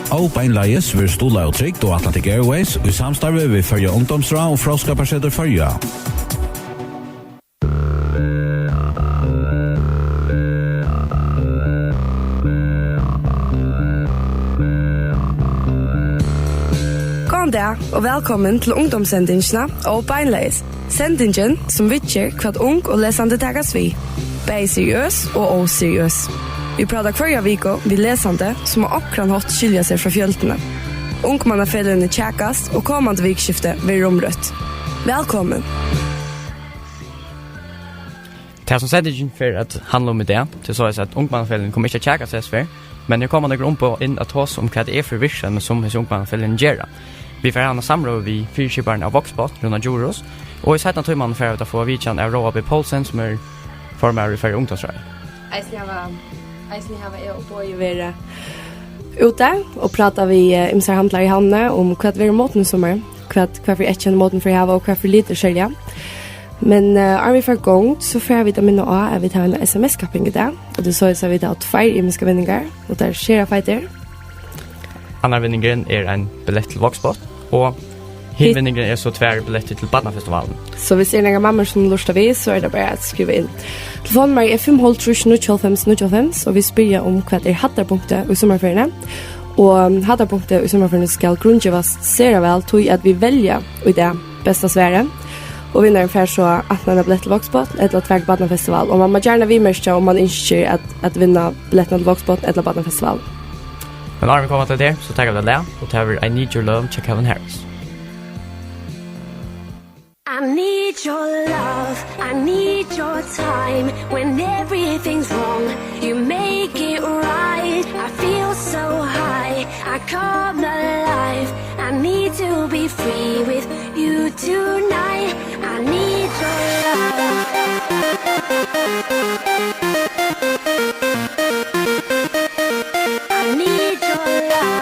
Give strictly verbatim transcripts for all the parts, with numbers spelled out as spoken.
Ó beinleiðis verður stuðlað av Trygd og Atlantic Airways í samstarvi við Føroya Ungdómsráð og Fróðskaparsetur Føroya. Góðan dag og vælkomin til ungdómssendingina Ó beinleiðis. Sendingin, sum viðger, hvat ung og lesandi takast við, bæði seriøs og óseriøs. Vit práta hvørja viku við lesandi, sum á onkran hátt skilja seg frá fjøldini. Ungmannafeløgini kjakast, og komandi vikuskifti verður umrøtt. Vælkomin. Tað, sum sendingin fer at handla um í dag, tað er soleiðis, at ungmannafeløgini koma ikki at kjakast hesa ferð, men her koma nøkur umboð inn at tosa um, hvat tað er fyri virksemi, sum hesi ungmannafeløgini gera. Vit fara at hava eina samrøðu við fyriskiparan av Vágsbotn, Rúna Djurhuus, og í seinna tímanum fara vit at fáa vitjan av Róa B Poulsen, sum er formaður í Føroya Ungdómsráði. Eisini hava, eisini hava eg og Bogi verið úti og prata við, eh, ymsar handlarar í Havnini um, hvat verður mótin í summar, hvat, hvat fyri eyðkenni mótin fer at hava og hvat fyri litir serliga. Men, eh, áðrenn vit fara í gongd, so fara vit at minna á, at vit hava eina S M S-kapping í dag, og tað er soleiðis, at vit hava tveir ymiskar vinningar, og tær eru sera feitar. Annar vinningurin er ein billett til Vágsbotn, og hin Hitt- vinningurin er so tvær billettir til Barnafestivalin. So viss er nakrar mammur, sum lurta við, so er tað bara at skriva inn. Telefonnummarið er fimm hálvtrýss níggjuoghálvfems níggjuoghálvfems, og vit spyrja um, hvat er hæddarpunktið í summarferiuni. Og, um, hæddarpunktið í summarferiuni skal grundgevast sera væl, tí at vit velja í dag besta svarið. Og vinnarin fær so antin eina billett til Vágsbotn ella tvær til Barnafestival. Og man má gjarna viðmerkja, um man ynskir at, at vinna billettina til Vágsbotn ella Barnafestival. Men áðrenn vit koma til tað, so taka vit eitt lag, og tað verður I Need Your Love hjá Calvin Harris. I need your love, I need your time. When everything's wrong, you make it right. I feel so high, I come alive. I need to be free with you tonight. I need your love. I need your love.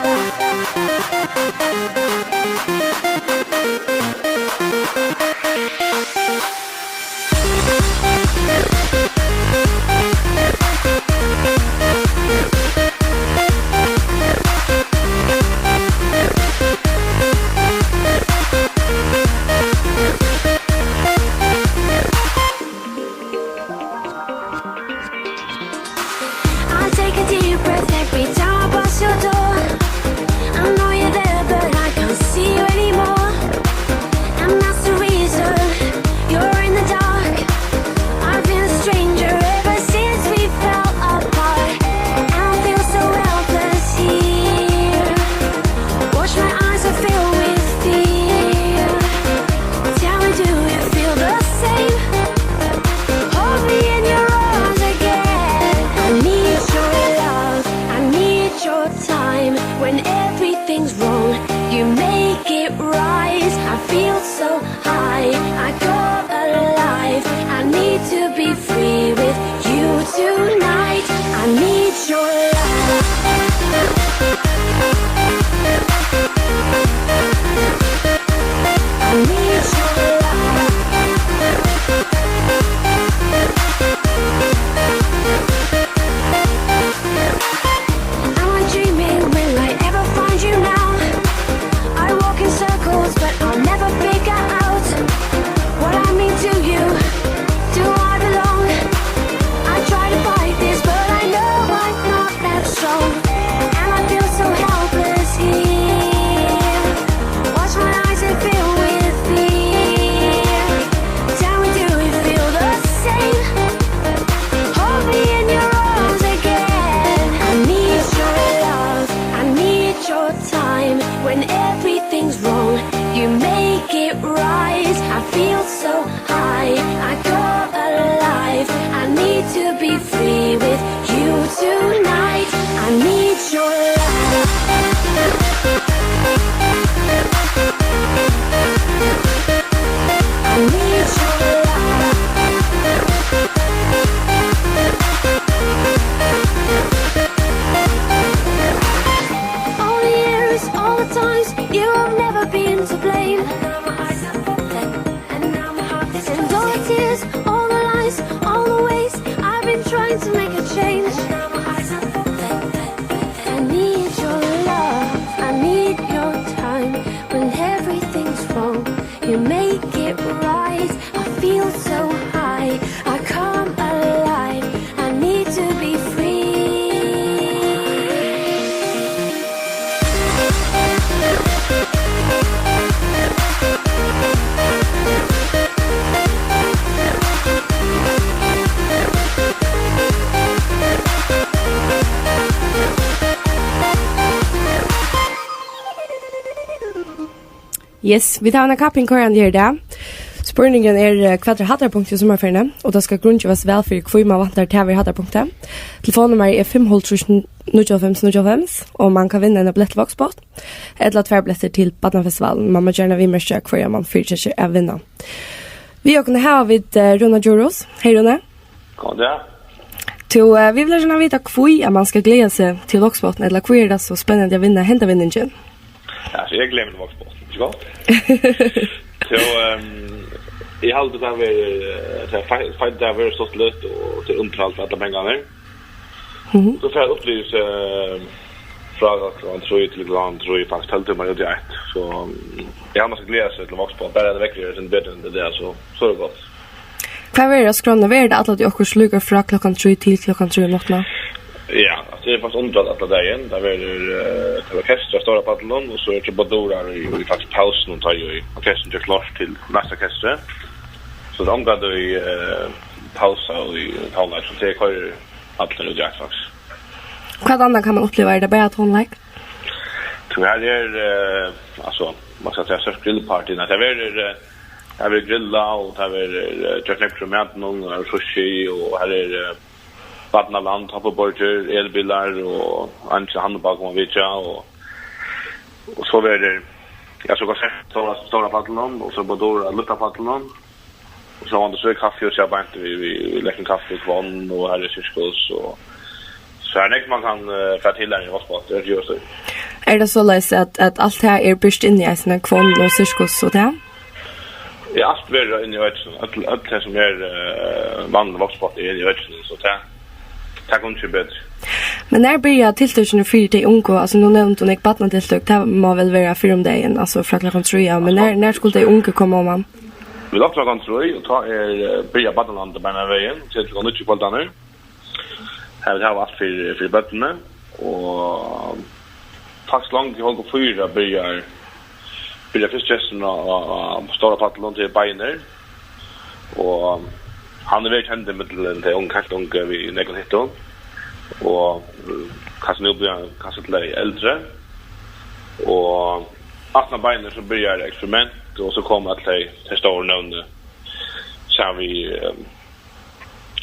Yes, vit hava eina kapping koyrandi her í dag. Spurningurin er, eh, hvat er hæddarpunktið í summarferiuni? Og tað skal grundgevast væl fyri, hví mann væntar tað verður hæddarpunktið. Telefonnummarið er fimm hálvtrýss níggjuoghálvfems níggjuoghálvfems, og mann kann vinna eina billett til Vágsbotn, ella tvær billettir til Barnafestivalin. Mann má gjarna viðmerkja, hvørja mann fyrisetir at vinna. Við okkum hava vit, eh, Rúna Djurhuus. Hey, Rúni. Góðan dag. Tú, eh, vit vilja gjarna vita, hví at mann skal gleða seg til Vágsbotn, ella hví er tað so spennandi at vinna henda vinningin? Ja, so eg gleði meg til Vágsbotn, ikki gott? So, ehm, eg haldi, tað verður, eh, tað er fei-, feitur dagur, stuttligt, og tað er undirhaldandi fyri allar pengarnar. Mhm. So fær eg upplivilsi, eh, frá klokkan trý til klokkan trý, faktiskt tólv tímar út í eitt. So, ehm, eg haldi, mann skal gleða seg til Vágsbotn, bara at veðrið er eitt sindur betri enn tað er, so, so er tað gott. Hvat verður á skránni? Verður tað alla tíð okkurt líka frá klokkan trý til klokkan trý um náttina? Ja, altso, tað er faktiskt undirhald allan dagin. Tað verður, eh, tað er orkestur á stóra pallinum, og so eru trubadurar í, í faktiskt pausunum, tá ið orkestrini gera klárt til næsta orkestur. So tað er ongantíð, eh, pausa í tónleik, so tað koyrir allir út í eitt, faktiskt. Hvat annað kann mann uppliva? Er tað bara tónleik? So her er, eh, altso, mann skal siga, størst grillparty. Nei, tað verður, eh, tað verður grillað, og tað verður, eh, gjørt nógv úr matinum, og her er sushi, og her er, eh, barnaland, hoppiborgir, elbilar, og Anki og Hannibal koma at vitja, og, og so verður, ja, so konsert á stóra, stóra pallinum, og so trubadurar á lítla pallinum, og so er tað so kaffi og tjá beint við, við, við lekkrum kaffi, hvonn, og her er sirkus, og so er nógv mann kann, eh, fara til her í Vágsbotn, tað er ikki so. Er tað soleiðis, at, at alt tað er byrt inn í eisini, hvonn og sirkus og tað? Ja, alt verður inni í økinum. Øll, øll tey sum er, eh, vanlig Vágsbotn er inni í økinum, so tað, tað kunnu ikki betri. Men nær byrja tiltøkini fyri tey ungu? Altso, nú nevndi tú nógv barnatiltøk, tað má væl vera fyrr um dagin, altso frá klokkan trý, ja. Men nær, nær skulu tey ungu koma oman? Vit opna klokkan trý, og tá er, eh, byrjar barnalandið beinanvegin, til klokkan níggju kvøldarnar. Her vit hava alt fyri, fyri børnini, og faktiskt longu hálvgum fýra byrjar, byrjar fyrstu gestur á, á, á stóra pallinum, tað er Beinir, og hann er væl kendur millum tey ungu, heilt ungu við nógvum hittum, og, eh, kanska nú blívur hann kanska til tey eldru, og aftan á Beinir so byrjar Eksperiment, og so koma øll tey, tey stóru nøvnini, saman við, eh,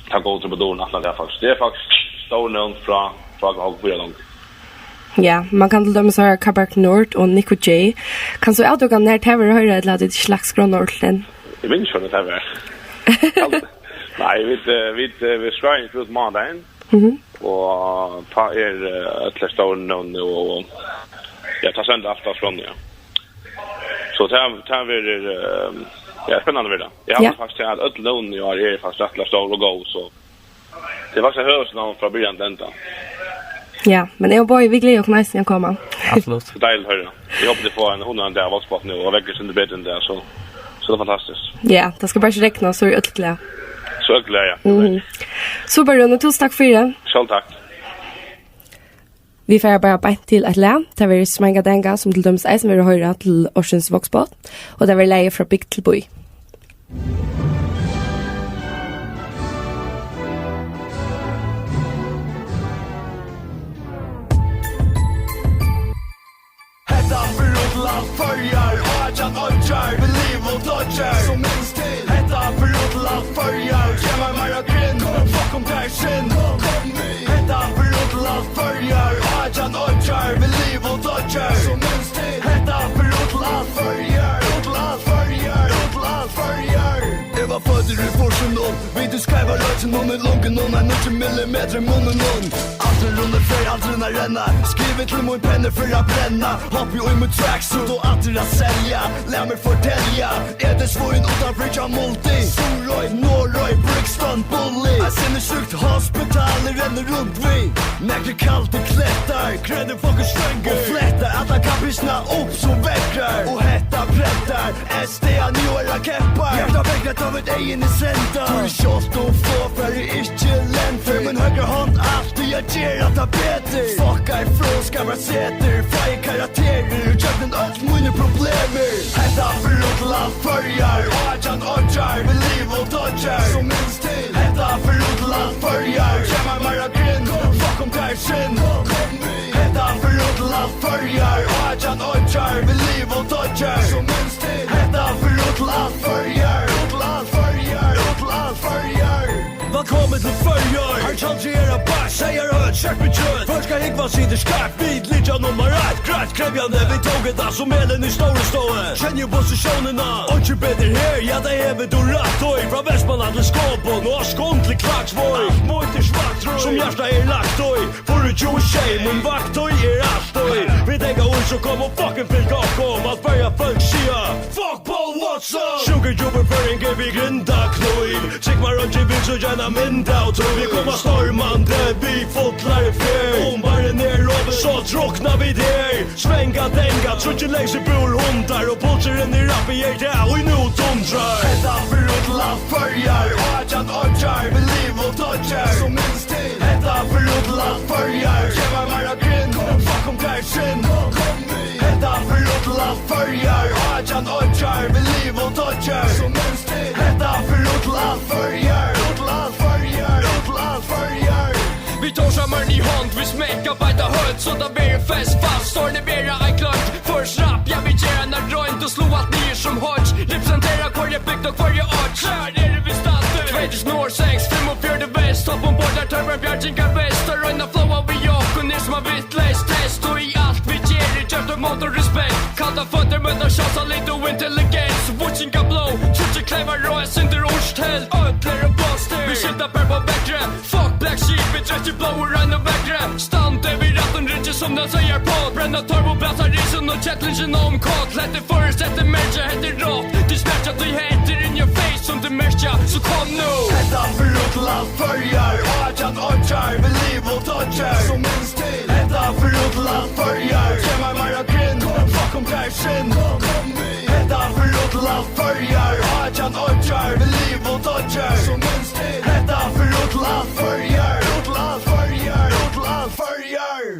tað góðu trubadurin aftan á tað, faktiskt. Tað er faktiskt stór nøvn frá, frá hálvgum fýra longu. Ja, mann kann til dømis hoyra Kabak Nord og Nico J. Kanst tú avdúka, nær tað verður at hoyra, ella at tit ikki lagt skránna ordentligt inn? Eg minnist ikki, nær tað var. Nei, vit, eh, vit, eh, vit skráa inn út mánadagin. Mhm. Og tá er, eh, øll stóru nøvnini og, og, ja, tá stendur alt á skránni, ja. So tað, tað verður, eh, ja, spennandi verður tað. Eg haldi, ja, faktiskt at øll nøvnini í ár eru faktiskt rættiliga stór og góð, so tað er faktiskt eitt høvuðsnavn frá byrjan til enda. Ja, men eg og Bogi, vit gleða okkum eisini at koma. Absolutt. So deiligt at hoyra. Eg hopi, tit fáa ein hugnaligari dag á Vágsbotni, og veðrið er betri enn tað, so, so tað er fantastiskt. Ja, tað skal bara ikki regna, so eru øll glað. So øll glað, ja. Mhm. Super, Rúni, túsund takk fyri. Sjálv takk. Vit fara bara beint til eitt lag. Tað verður Smangadanga, sum til dømis eisini verður at hoyra til ársins Vágsbotn, og tað verður lagið Frá bygd til bý. Hetta fer út til allar Føroyar, átjan oyggjar, vit liva og doyggja, so minst til. Hetta fer út til allar Føroyar, gev mær meira grind, fuck um tað er synd. Hetta fer út til allar Føroyar, átjan oyggjar, vit liva og doyggja, so minst til. Hetta fer út til allar Føroyar, út til allar Føroyar, út til allar Føroyar. Eg var føddur í fýrsunum, við tí skeiva røkinum í lungunum, ein nýggj millimetur í munninum. Aldrin runnur fer, aldrin at renna, skrivi til mín penni fer at brenna. Hoppi í mítt tracksuit og aftur at selja. Lat meg fortelja, eg eri svín uttanfyri hjá Multi. Suðuroy, Norðoy, Brixton, Bulli. Eitt sinnisjúkt hospital eg renni runt við. Nakrir kaldir klettar, kredifokus svøngur. Og flettar alla kappingina upp sum veðrar. Og hetta prentar, S D A nú er at kempa. Hjarta veðrar, tá vit eyguni senda. Tí sjálvt um flogfarið ikki lendir, fer mín høgra hond altíð at gera tað betur. Fuck ei flog, skal vera setur, fái karakterir, ígjøgnum øll míni problemir. Hetta fer út til allar Føroyar, átjan oyggjar, vit liva og doyggja, so minst til. Hetta fer út til allar Føroyar, gev mær meira grind, fuck um tað er synd. Hetta fer út til allar Føroyar, átjan Oyggjar, vit liva og doyggja. So minst til hetta, fyri út til alt Føroyar, út til alt Føroyar, út til alt Føroyar. Vælkomin til Føroyar. Har tjaldur er á bak, seyðarhøvd, skerpikjøt. Føroyska húgvan situr skeivt, vit liggja nummar eitt. Greitt krevjandi, vit tóku tað sum elin í stóru stóðu. Kenna posisjónina, einki betur her, ja, tað hevur tú rætt í. Frá Vestmanna til Skopun og á Skund til Klaksvík. Alt møtir svart røy, sum hjartað er lagt í. Fýraogtjúgu sjey, mín vaktíð er altíð. Vit taka í so kom og fucking fylg okkum. At Føroya fólk siga: Fuck Paul Watson. Sjúkur djúpur føroyingur við grindaknív. Sigmar Royki vil so gjarna mynda av tí. Vit koma stormandi við fullari ferð. Um barrin er opin, so drukna vit her. Svenga, denga, tríggir leysir búrhundar og pulsurin er uppi, er tað ið nú dundrar. Hetta fer út til alt Føroyar, átjan oyggjar, vit liva og doyggja. So minst til hetta fer út til alt Føroyar. Gev mær meira grind, fuck um tað er synd. Hetta fer út til alt Føroyar, átjan oyggjar, vit liva og doyggja. So minst til hetta fer út til alt Føroyar, út til alt Føroyar, út til alt Føroyar. Vit tórshavnar í hond, vit smekka beita høvd, so tað verður fest fast. Orðini verða ei gloymd, føroyskt rap, ja, vit gera eina roynd og sláa alt niður sum hoyggj. Representera hvørja bygd og hvørja oyggj. Her eru vit staddir, tvey túsund og seks, fimmogfjøruti vest, toppum borðar, tørvar bjargingar vest. Og royna at fáa við okkum, er sum eitt vitleys test. Og í alt vit gera, er gjørt við mót og respekt. Kalda føtur møta sjálvsálit og intelligens. Víkingablóð, tríggir kleyvar og eitt sindur úrtelt. Øll eru blástir, vit skylda bara upp á veðrið. Fuck black sheep, vit drekka blóð úr einum veðri. Standa við rættum ryggi sum tann seyðarpott. Brenna torv og blása risin og kettlingin um koll. Hetta er føroyskt, hetta er merkja, hetta er rátt. Tú snerta, tú hetta er in your face sum tú merkja. So kom nú. Hetta fer út til alt Føroyar, átjan oyggjar, vit liva og doyggja. So minst til hetta fer út til alt Føroyar. Gev mær meira grind, fuck um tað er synd. Hetta fer út til alt Føroyar, átjan oyggjar, vit liva og doyggja. So minst til hetta fer út til alt Føroyar, út til alt Føroyar, út til alt Føroyar.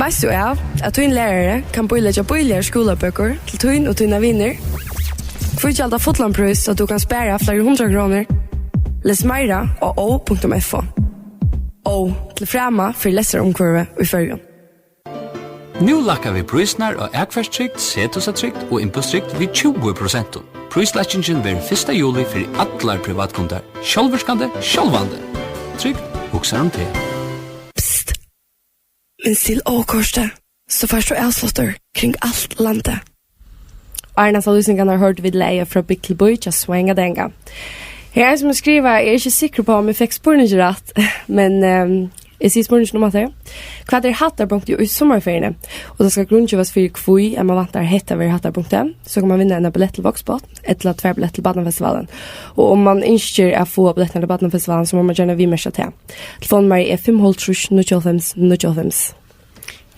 Veitst tú av, at tín lærari kann bíleggja bíligar skúlabøkur til tín og tínar vinir? Hví gjalda fullan prís, so at tú kann spara fleiri hundrað krónur? Les meira á ó punktum f o. Ó, til frama fyri lestrarumhvørvið í Føroyum. Nú lækka vit prísirnar á akfarstrygd, sethúsatrygd og innbústrygd við tjúgu prosent. Príslækkingin verður fyrsta juli fyri allar privatkundar. Sjálvvirkandi, sjálvandi. Trygd hugsar um teg. Psst. Minst til ókortið, so fært tú avsláttur kring alt landið. Áðrenn hesar lýsingarnar hoyrdu vit lagið Frá Bygd til Bý hjá Swenga Denga. Her er ein, sum skrivar: Eg eri ikki sikkur uppá, um eg fekk spurningin rætt, men, ehm, eg sigi spurningin umaftur. Hvat er hættarpunktið í summarferiuni? Og tað skal grundgevast fyri, hví at man væntar, at hetta verður hættarpunktið. So kann man vinna eina billett til Voxpop, ella tvær billetter til Barnafestivalin. Og um man ynskir at fáa billettirnar til Barnafestivalin, so má man gjarna viðmerkja tað. Telefonnummarið er fimm hálvtrýss níggjuoghálvfems níggjuoghálvfems.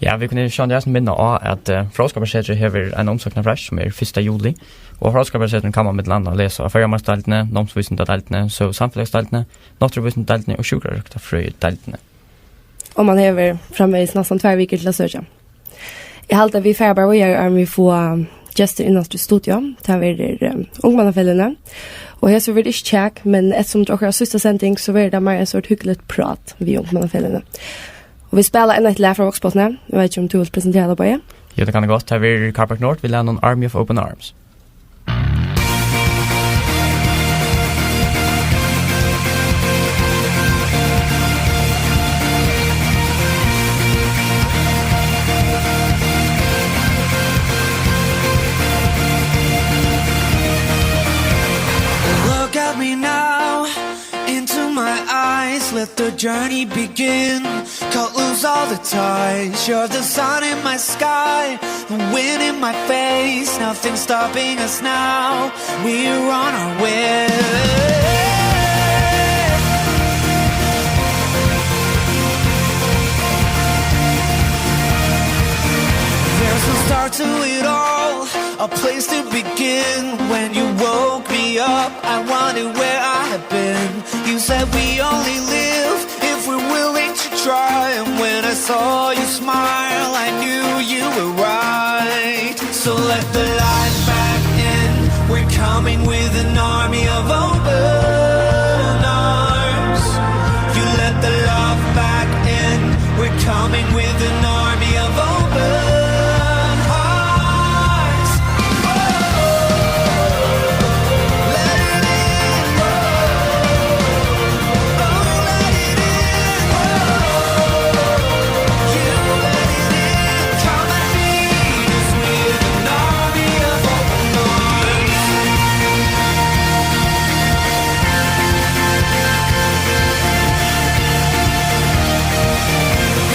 Ja, vit kunnu sjálvandi eisini minna á, at, eh, Fróðskaparsetrið hevur eina umsókn á frest, sum er fyrsta juli, og Fróðskaparsetrið kann man millum annað lesa á Føroyamálsdeildini, Námsvísindadeildini, Søgu- og samfelagsdeildini, Náttúruvísindadeildini og Sjúkrarøktarfrøðideildini. Og man hevur framvegis næstan tvær vikur til at søkja. Eg haldi, at vit fara bara víðari, áðrenn vit fáa gestir inn aftur í studio. Tað verður, eh, Ungmannafeløgini. Og hesi verða ikki kæk, men eftirsum tað er okkara síðsta sending, so verður tað meira eitt sort hugnaligt prát við Ungmannafeløgini. Og vit spæla enn eitt lag frá Voxpopinum. Eg veit ikki, um tú vilt presentera tað, Bogi? Jú, tað kann eg gott. Tað verður Kárpak North við lagnum Army of Open Arms. Look at me now, into my eyes, let the journey begin. Cut loose all the ties, you're the sun in my sky, the wind in my face, nothing stopping us now, we're on our way. There's no start to it all, a place to begin. When you woke me up, I wondered where I had been. You said we only live if we're willing to try. And when I saw you smile, I knew you were right. So let the light back in. We're coming with an army of open arms. You let the love back in. We're coming with an army of open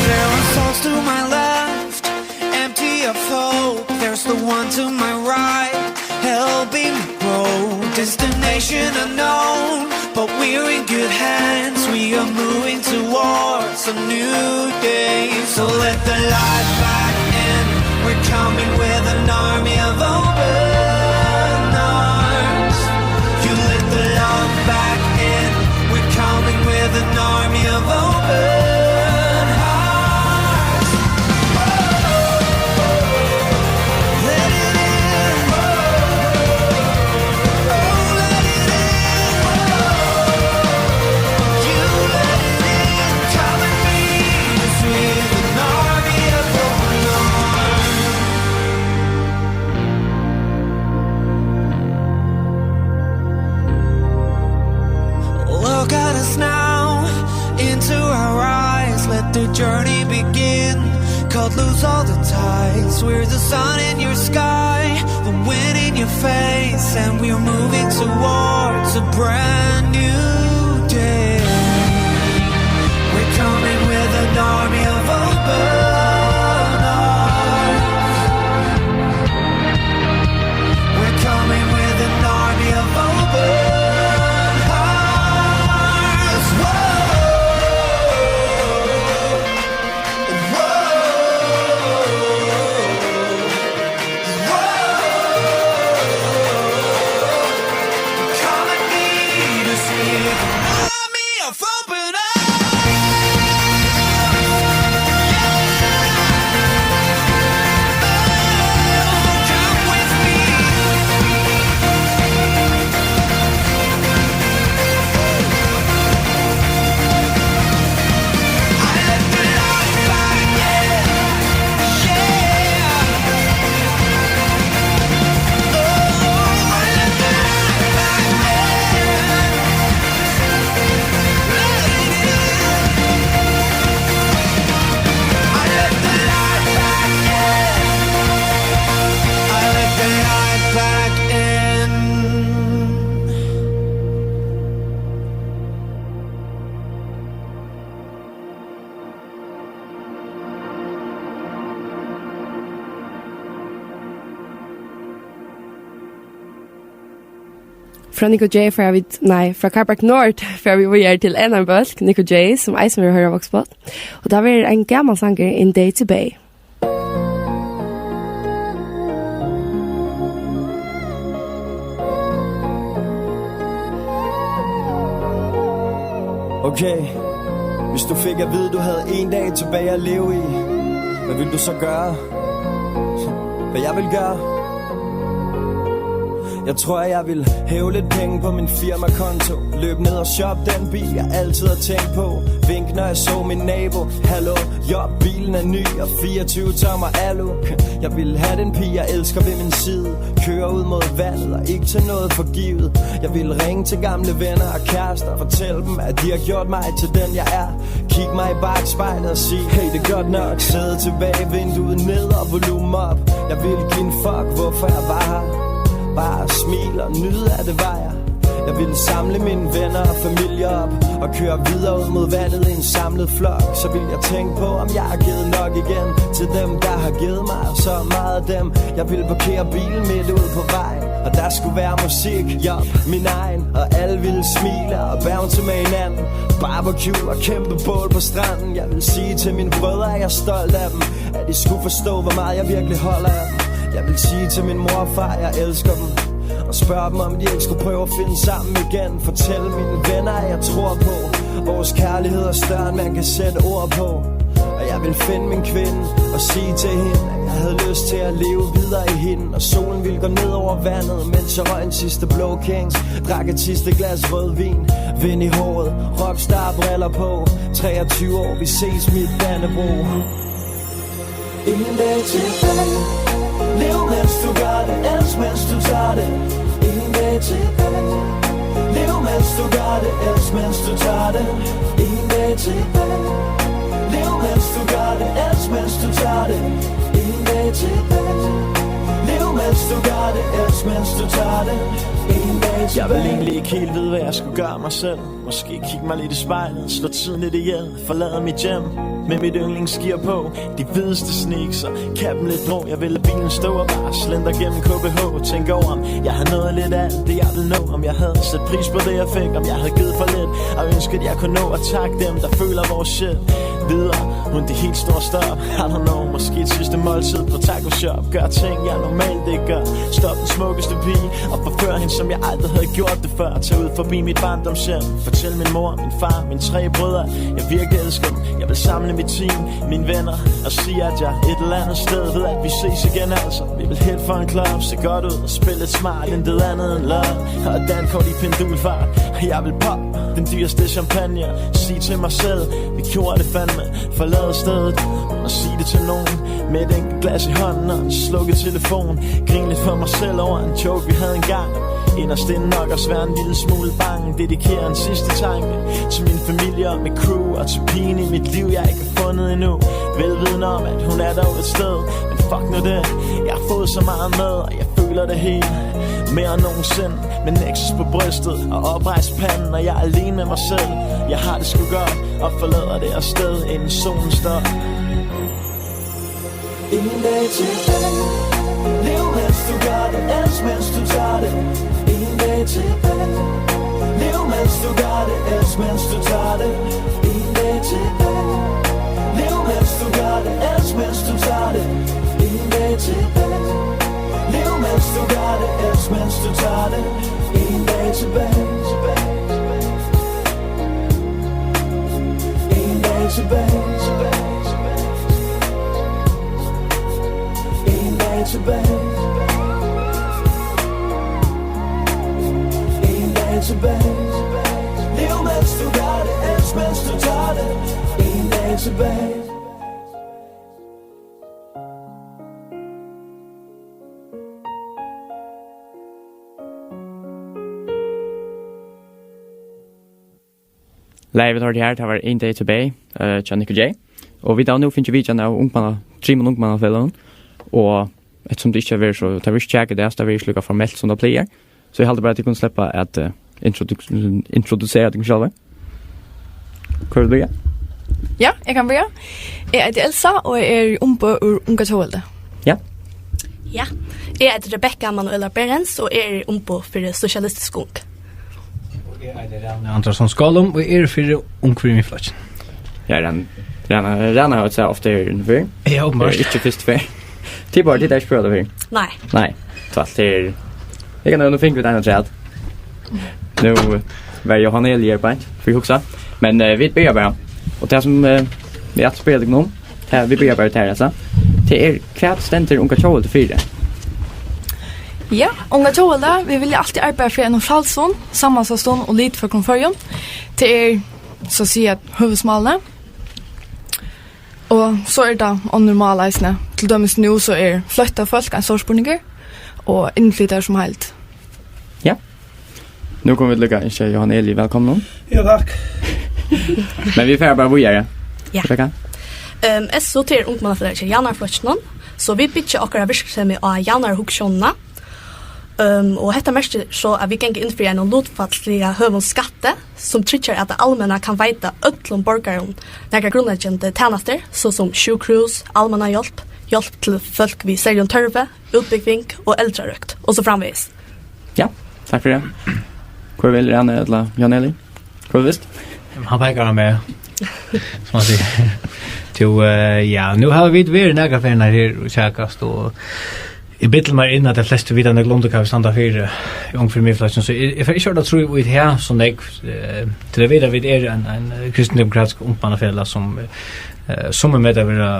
There are souls to my left, empty of hope. There's the one to my right, helping me grow. Destination unknown, but we're in good hands. We are moving towards a new day. So let the light back in. We're coming with an army of open arms. You let the love back in. We're coming with an army of open hearts. Let it in. Oh, let it in. You let it in. Come and meet us with an army of open arms. Look at us now, into our eyes, let the journey begin. Cut loose all the ties, we're the sun in your sky, the wind in your face, and we're moving towards a brand new day. We're coming with an army of open arms. We're coming with an army of open hearts. Whoa, whoa, whoa. Come and meet us with an army of open arms. Frá Nico J fara vit, nei, frá Kárberg Nord fara vit víðari til ein annan bólk, Nico J, sum eisini verður hoyrdur á Voxpop. Og tað verður ein gamal sangur, In Day to Bay. Okay, hvis du fik at vide, du havde en dag tilbage at leve i, hvad ville du så gøre? Hvad jeg vil gøre? Jeg tror, jeg vil hæve lidt penge på min firmakonto. Løb ned og shop den bil, jeg altid har tænkt på. Vink, når jeg så min nabo. Hallo, jo, bilen er ny og fireogtyve tommer alu. Jeg vil have den pige, jeg elsker ved min side. Køre ud mod vandet og ikke tage noget for givet. Jeg vil ringe til gamle venner og kærester og fortælle dem, at de har gjort mig til den, jeg er. Kig mig i bakspejlet og sig, hey, det er godt nok. Sæde tilbage, vinduet ned og volumen op. Jeg vil give en fuck, hvorfor jeg var her. Bare smil og nyde, at det var jeg. Jeg vil samle mine venner og familie op og køre videre ud mod vandet i en samlet flok. Så vil jeg tænke på, om jeg har givet nok igen til dem, der har givet mig så meget af dem. Jeg vil parkere bilen midt ude på vejen, og der skulle være musik, ja, min egen. Og alle ville smile og bounce med hinanden. Barbecue og kæmpe bål på stranden. Jeg vil sige til mine brødre, at jeg er stolt af dem. At de skulle forstå, hvor meget jeg virkelig holder af dem. Jeg vil sige til min mor og far, at jeg elsker dem. Og spørge dem, om de ikke skulle prøve at finde sammen igen. Fortælle mine venner, at jeg tror på vores kærlighed er større, end man kan sætte ord på. Og jeg vil finde min kvinde og sige til hende, at jeg havde lyst til at leve videre i hende. Og solen ville gå ned over vandet, mens jeg røg en sidste blå King. Drak et sidste glas rødvin, vind i håret, rockstar-briller på. Treogtyve år, vi ses, mit Dannebrog. En dag til dig. Lev, mens du gør det. Elsk, mens du tager det. En dag til dig. Lev, mens du gør det. Elsk, mens du tager det. En dag til dig. Lev, mens du gør det. Elsk, mens du tager det. En dag til dig. Lev, mens du gør det. Elsk, mens du tager det. En dag til Jeg vil dig. Egentlig ikke helt vide, hvad jeg skulle gøre mig selv. Måske kigge mig lidt i spejlet, slå tiden lidt ihjel, forlade mit hjem med mit yndlingsgear på, de hvideste sneaks og kappen lidt blå. Jeg vil lade bilen stå og bare slendre gennem K B H, tænke over, om jeg har nået lidt af det, jeg vil nå, om jeg havde sat pris på det, jeg fik, om jeg havde givet for lidt, og ønsket, jeg kunne nå at takke dem, der føler vores shit videre, uden det helt store stop. I don't know, måske et sidste måltid på Taco Shop, gør ting, jeg normalt ikke gør. Stop den smukkeste pige og forfør hende, som jeg aldrig havde gjort det før. Tag ud forbi mit barndomshjem, fortæl min mor, min far, mine tre brødre, jeg virkelig elsker dem. Jeg vil samle mit team, mine venner, og sige, at jeg et eller andet sted ved, at vi ses igen, altså. Vi vil hit for en klub, se godt ud og spille et smart, intet andet end love. Og dankort i pendulfart, og jeg vil pop den dyreste champagne. Sige til mig selv, vi gjorde det fandme. Forlade stedet, uden at sige det til nogen. Med et enkelt glas i hånden og en slukket telefon. Grine lidt for mig selv over en joke, vi havde engang. Inderst inde nok også være en lille smule bange. Dedikere en sidste tanke til min familie og mit crew, og til pigen i mit liv, jeg ikke har fundet endnu. Velvidende om, at hun er derude et sted. Men fuck nu det, jeg har fået så meget med, og jeg føler det hele mere end nogensinde. Med Nexus på brystet og oprejst panden, og jeg er alene med mig selv. Jeg har det sgu godt og forlader det her sted, inden solen står. En dag til dig. Lev, mens du gør det. Elsk, mens du tager det. En dag til dig. Lev, mens du gør det. Elsk, mens du tager det. En dag til dig. Lev, mens du gør det. Elsk, mens du tager det. En dag til dig. Lev, mens du gør det. Elsk, mens du tager det. En dag tilbage. En dag tilbage. En dag tilbage. En dag tilbage. Lev, mens du gør det. Elsk, mens du tager det. En dag tilbage. Lagið, vit hoyrdu her, tað var Ein Day to Bay, eh, hjá Nick og Jay. Og vit hava nú fingið vitjan av ungmanna-, trimum ungmannafeløgum, og eftirsum tað ikki hevur verið so, tað verður ikki kjakað í dag, so tað verður ikki líka formelt, sum tað plagar. So eg haldi bara, at tit kunnu sleppa at, eh, introdu-, introdusera tykkum sjálvar. Hvør vil byrja? Ja, eg kann byrja. Eg eiti Elsa, og eg eri umboð úr Unga Tjóðveldi. Ja. Ja, eg eiti Rebekka Manuela Berens, og eg eri umboð fyri Sosialistisk Ung. Eg eiti Rani Andrason Skálum, og eg eri fyri Ung fyri Miðflokkin. Ja, Ran-, Rana, Rana har ofta her før. Ja, Det uppenbart. er ikke første før. Tit bara, tit hava ikki prøvað tað fyrr. Nei. Nei, tvært, tað er, eg kann nú fingið við eina træð. Nú var Johan Eli her beint, fyri hugsa. Men eh, vit byrja bara. Og tað sum eh, eg ætli at spyrja tykkum um, tað, vit byrja bara her, altso. Tað er, hvat stendur Unga Tjóðveldi fyri? Ja, Unga Tjóðveldi, vit vilja altíð arbeiða fyri einum frælsum, samanstøðum og litføgrum Føroyum. Tað er, so at siga, høvuðsmálið. Og so er tað onnur mál eisini. Til dømis nú so er flóttafólk ein stór spurningur, og innflytarar sum heild. Ja. Nú kunnu vit líka ynskja Johan Eli vælkomnan. Ja, takk. Men vit fara bara víðari. Ja. Rebekka? Um, S O T er ungmannafelagið hjá javnaðarflokkinum, so vit byggja okkara virksemi á javnaðarhugsjónina. Um, og hetta merkir so, at vit ganga inn fyri einum lutfallsliga høgum skatti, sum tryggjar, at tað almenna kann veita øllum borgarum nakrar grundleggjandi tænastur, so sum sjúkrahús, almannahjálp, hjálp til fólk við serligum tørvi, útbúgving og eldrarøkt, og so framvegis. Ja, takk fyri tað. Hvør vil, Rani ella Johan Eli? Hvør vil fyrst? Hann peikar á meg. Sum man sigur. Tú, eh, ja, nú hava vit verið nakrar ferðir her og kjakast, og eg bildi mær inn, at tey flestu vita nøkulunda, hvat vit standa fyri, Ung fyri Miðflokkin, so eg, eg fari ikki at orða trý í tað so nógv, eh, til at vita, at vit eru ein, ein kristindemokratisk ungmannafelag, sum, eh, summi meta at vera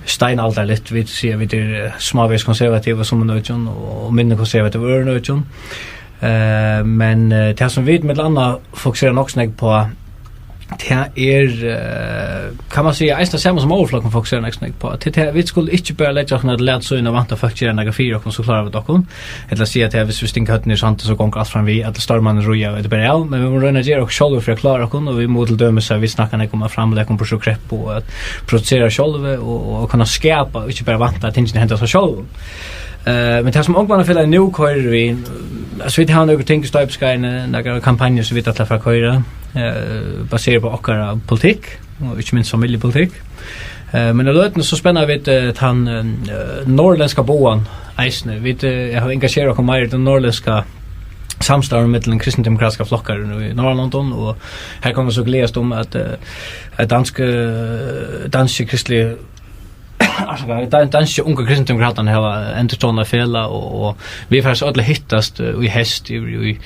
steinaldarligt, vit siga, vit eru, eh, smávegis konservativ í summum økjum og, og minni konservativ í øðrum økjum. Eh, men eh, tað, sum vit millum annað fokusera nokk so nógv uppá, tað er, eh, kann man siga, eisini tað sama sum Overflokkurin fokuserar nógv, nógv uppá. Tað, tað, vit skulu ikki bara leggja okkum at lata so inn og vænta, at fólk gera nakað fyri okkum, so klára vit okkum. Ella siga, at viss vit stinga høvdini í sandin, so gongur alt framvið, allir stormarnir ríða, og tað er bara av. Men vit mugu royna at gera okkurt sjálv fyri at klára okkum, og vit mugu til dømis, at vit snakka nógv um at framleiða okkum burtur úr kreppu, og at produsera sjálv, og, og kunna skapa, og ikki bara vænta, at tingini henda av sær sjálvum. Eh, men tað, sum Ungmannafelagið nú koyrir við, altso, vit hava nøkur ting í stoypiskeiðini, nakrar kampanjur, sum vit ætla at fara at koyra, eh, baserað upp á okkara politikk, og ikki minst familjupolitikk. Eh, men í løtuni so spenna vit, eh, tann, eh, norðurlendska bogan eisini. Vit, eh, hava engasjerað okkum meir í tað norðurlendska samstarvinum millum kristindemokratiskar flokkar í Norðurlondum, og her kunnu vit so gleðast um, at, eh, at dansk, eh, danski kristili-, afsaka, dan-, danski Ungu Kristindemokratarnir hava endurstovnað felag, og, og vit fara so øll at hittast, eh, í heyst í, í,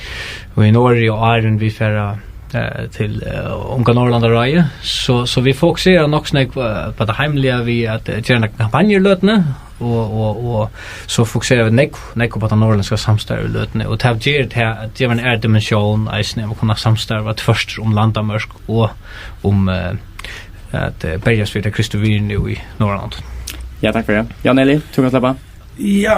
í Noregi, og áðrenn vit fara, eh, til, eh, Unga Norðurlandaráðið. So, so vit fokusera nokk so nógv, eh, upp á tað heimliga við at, eh, gera nakrar kampanjur í løtuni, og, og, og so fokusera vit nógv, nógv upp á tað norðurlendska samstarvið í løtuni, og tað ger tað, at geva eina aðra dimensjón eisini, at kunna samstarva tvørtur um landamørk og um, eh, at, eh, berjast fyri tey kristnu virðini í Norðurlondum. Ja, takk fyri tað. Jan Eli, tú kanst sleppa. Ja.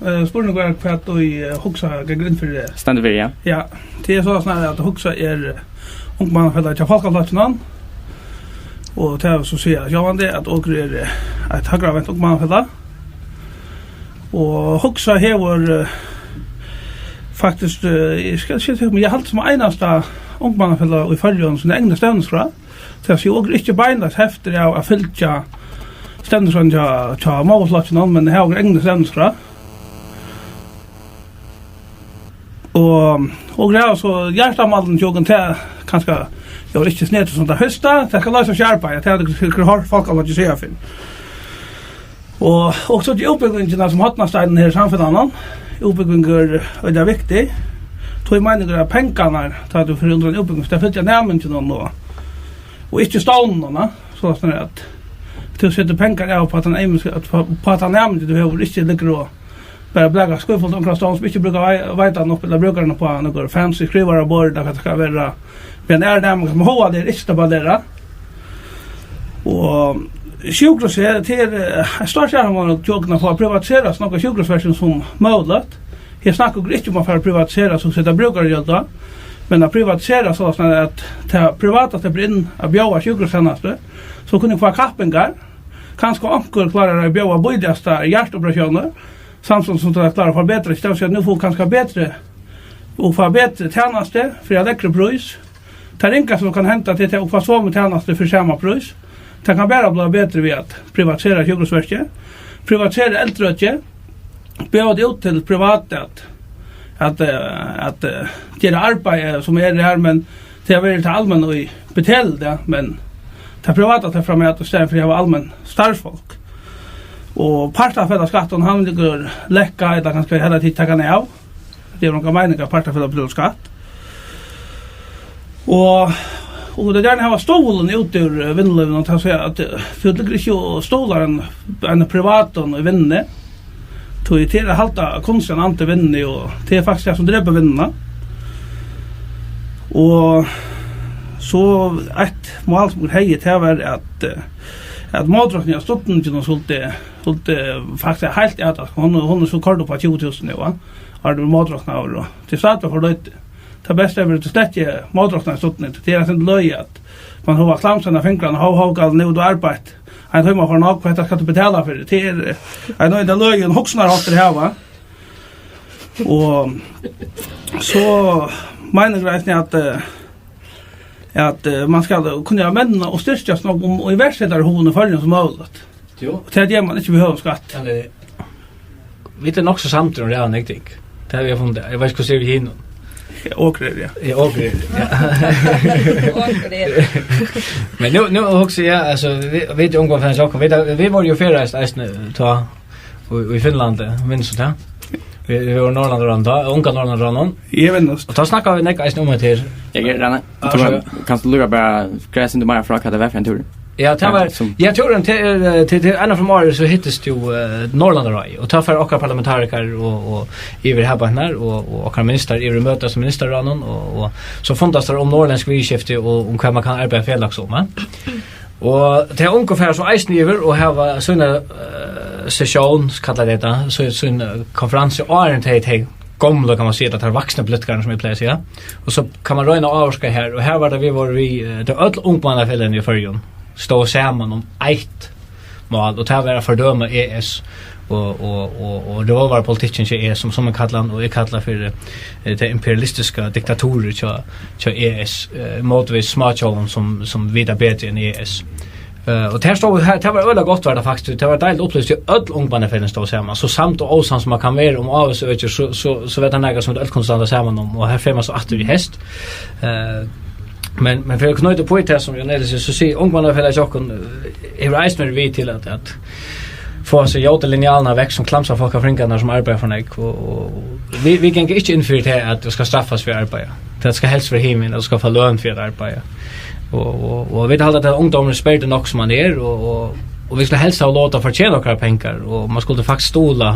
Eh, spurningurin er, hvat tú, eh, Hugsa gongur inn fyri. Stendur fyri, ja. Ja, tað er soleiðis, at Hugsa er, eh, ungmannafelag hjá Fólkaflokkinum, og tað vil so siga, sjálvandi, at okur er, eh, eitt høgravent ungmannafelag. Og Hugsa hevur, eh, faktiskt, eh, eg skal siga til, men eg haldi sum einasta ungmannafelag í Føroyum sína egnu stevnuskrá. Tað vil siga, okur eru ikki beinleiðis heft av at fylgja stevnuskránni hjá, hjá móðurflokkinum, men hava okur egnu stevnuskrá. Og, og okur hava so hjartamálini hjá okum, tað kanska, eg vil ikki snæra sum tað fyrsta, tað skal loysa seg arbeiði, tað hava okur hoyrt Fólkaflokkin siga fyrr. Og, og so til útbúgvingina sum hornasteinur her í samfelagnum. Útbúgving er øgiliga viktig. Tí meiningur er, at pengarnir, tá tú fert undir eina útbúgving, tey fylgja næminginum og, og ikki stovninum, soleiðis at tú setur pengar av upp á tann ymisku, at upp á, upp á tann næmingin tú hevur, ikki liggur og bara blaka skífult onkra stovn sum ikki brúkar vei-, veitan upp ella brúkar hann upp á nøkur fancy skrivaraborð, ella hvat tað skal vera, við ein aðra næming sum háðar teg, ikki skal bara læra. Og sjúkrahúsið, tað er, eh, eitt stórt áhugamál hjá okkum at fáa privatiserað so nógv av sjúkrahúsverkinum sum møguligt. Her snakka okur ikki um at fara at privatisera, so seta brúkaragjald á, men at privatisera soleiðis at tað privata sleppur inn at bjóða sjúkrahústænastu, so kunnu vit fáa kappingar. Kanska onkur klárar at bjóða bíligasta hjartaoperatiónir, samstundis sum tað klárar at forbetra, í staðin fyri at nú fáa kanska betri, og fáa betri tænastu fyri ein lægri prís. Tað ringasta sum kann henda, tað er at fáa somu tænastu fyri sama prís. Tað kann bara blíva betri við at privatisera sjúkrahúsverkið, privatisera eldrøkið, bjóða tað út til privat at, at, eh, at, eh, gera arbeiði sum er har, men tað verður tað almenna ið betalir tað, men tað privata tað framvegis í staðin fyri at hava almenn starvsfólk. Og partafelagsskattin, hann liggur lækkað, ella kanska hevur tikið hann av. Tað er onga meining at partafelagar betala skatt. Og, og tey gjarna hava stuðul út úr, eh, vinnulívinum, og tað siga at, eh, tú liggur ikki og stuðlar ein, ein privatum í vinnuni. Tí tað er at halda kunstnarligan anda í vinnuni, og tað er faktiskt tað sum drepur vinnuna. Og so eitt mál sum er hevði, tað var at, eh, at mótroknið av studintinum skuldi, skuldi faktiskt heilt at, hon, hon er so koyrd upp á tjúgu túsund nú, va? Har er mótroknaður, og tað er stadigvæk for lítið. Tað besta er, at tú slett ikki mótroknar studintin. Tað er eitt løgið, at man hevur klamsað fingrarnar, hov, hov, gal, nú er tú arbeitt. Ein tíma for nógv, hetta skal tú betala fyri. Tað er, eh, ein av teimum løgum, hugsanarháttur at hava. Og so meini eg eisini at, eh, at, eh, man skal kunna menna og styrkja so nógv um, og iverksettarhugin í Føroyum sum møguligt. Jú. Og tað ger man ikki við høgum skatti. Vit eru nokk so samdir um ræðuliga nógv ting. Tað havi eg funnið. Eg veit ikki, hvussu er við hinum. Ja, okur eru, ja. Ja, okur eru, ja. Okur eru. Men nú, nú hugsi eg, altso, vit, vit eru ungu fans okkum. Vit, vit vóru jú ferðaðist eisini tá í, í Finnlandi, minnist tú tað? Vit, vit vóru í Norðurlandaráðnum tá, unga Norðurlandaráðnum. Eg minnist. Og tá snakkaðu vit nógv eisini um hetta her. Eg er Rani. Ja, tú sure. Kanst tú lukka bara greitt sindur meira frá, hvat tað var fyri ein túrur? Ja, tað var, ja, sum ja, túrin til, eh, til, til eina ferð um árið, so hittist jo, eh, Norðurlandaráðið, og tá fara okkara parlamentarikarar og, og yvir har beint nær, og, og okkara ministrar yvir at møtast í ministerráðnum, og, og so fundast teir um norðurlendsk viðurskifti og um hvat man kann arbeiða felags um, eh. Og tey ungu fara so eisini yvir og hava sína, eh, sessión, kalla tey tað, so, sín, eh, konferansu, áðrenn tey, tey gomlu, kann man siga, at teir vaksnu politikararnar, sum eg plagi at siga. Og so kann man royna at ávirka her, og her var tað, vit vóru við, eh, tað øll ungmannafeløgini í Føroyum stóðu saman um eitt mál, og tað var at fordøma E S og, og, og, og revolverapolitikkin hjá E S, sum, sum eg kalla hann, og eg kalla fyri, eh, tað imperialistiska diktaturið hjá, hjá E S, eh, mótvegis smátjóðum, sum, sum vita betri enn E S. Eh, og tað stóð, her, tað var øgiliga gott, var tað faktiskt. Tað var deiligt uppliving, tí øll ungmannafeløgini stóðu saman. So samt og ósamt sum man kann vera um ávísi øki, so, so, so var tað nakað, sum vit øll kundu standa saman um, og her fer man so aftur í heyst. Eh, men, men fyri at knýta upp í tað, sum Jan Eli sigur, so sigur Ungmannafelagið hjá okkum, eh, hevur eisini verið við til at, at fáa hasa ljótu linjalina vekk, sum klamsar fólk á fingrarnar, sum arbeiða for nógv, og, og, og vit, vit ganga ikki inn fyri tað, at tú skal straffast fyri at arbeiða. Tað skal helst vera himmiligt, at tú skal fáa løn fyri at arbeiða. Og, og, og vit halda, at ungdómurin er spældur nokk, sum hann er, og, og, og vit skulu helst hava lov at fortjena okkara pengar, og man skuldi faktiskt stuðla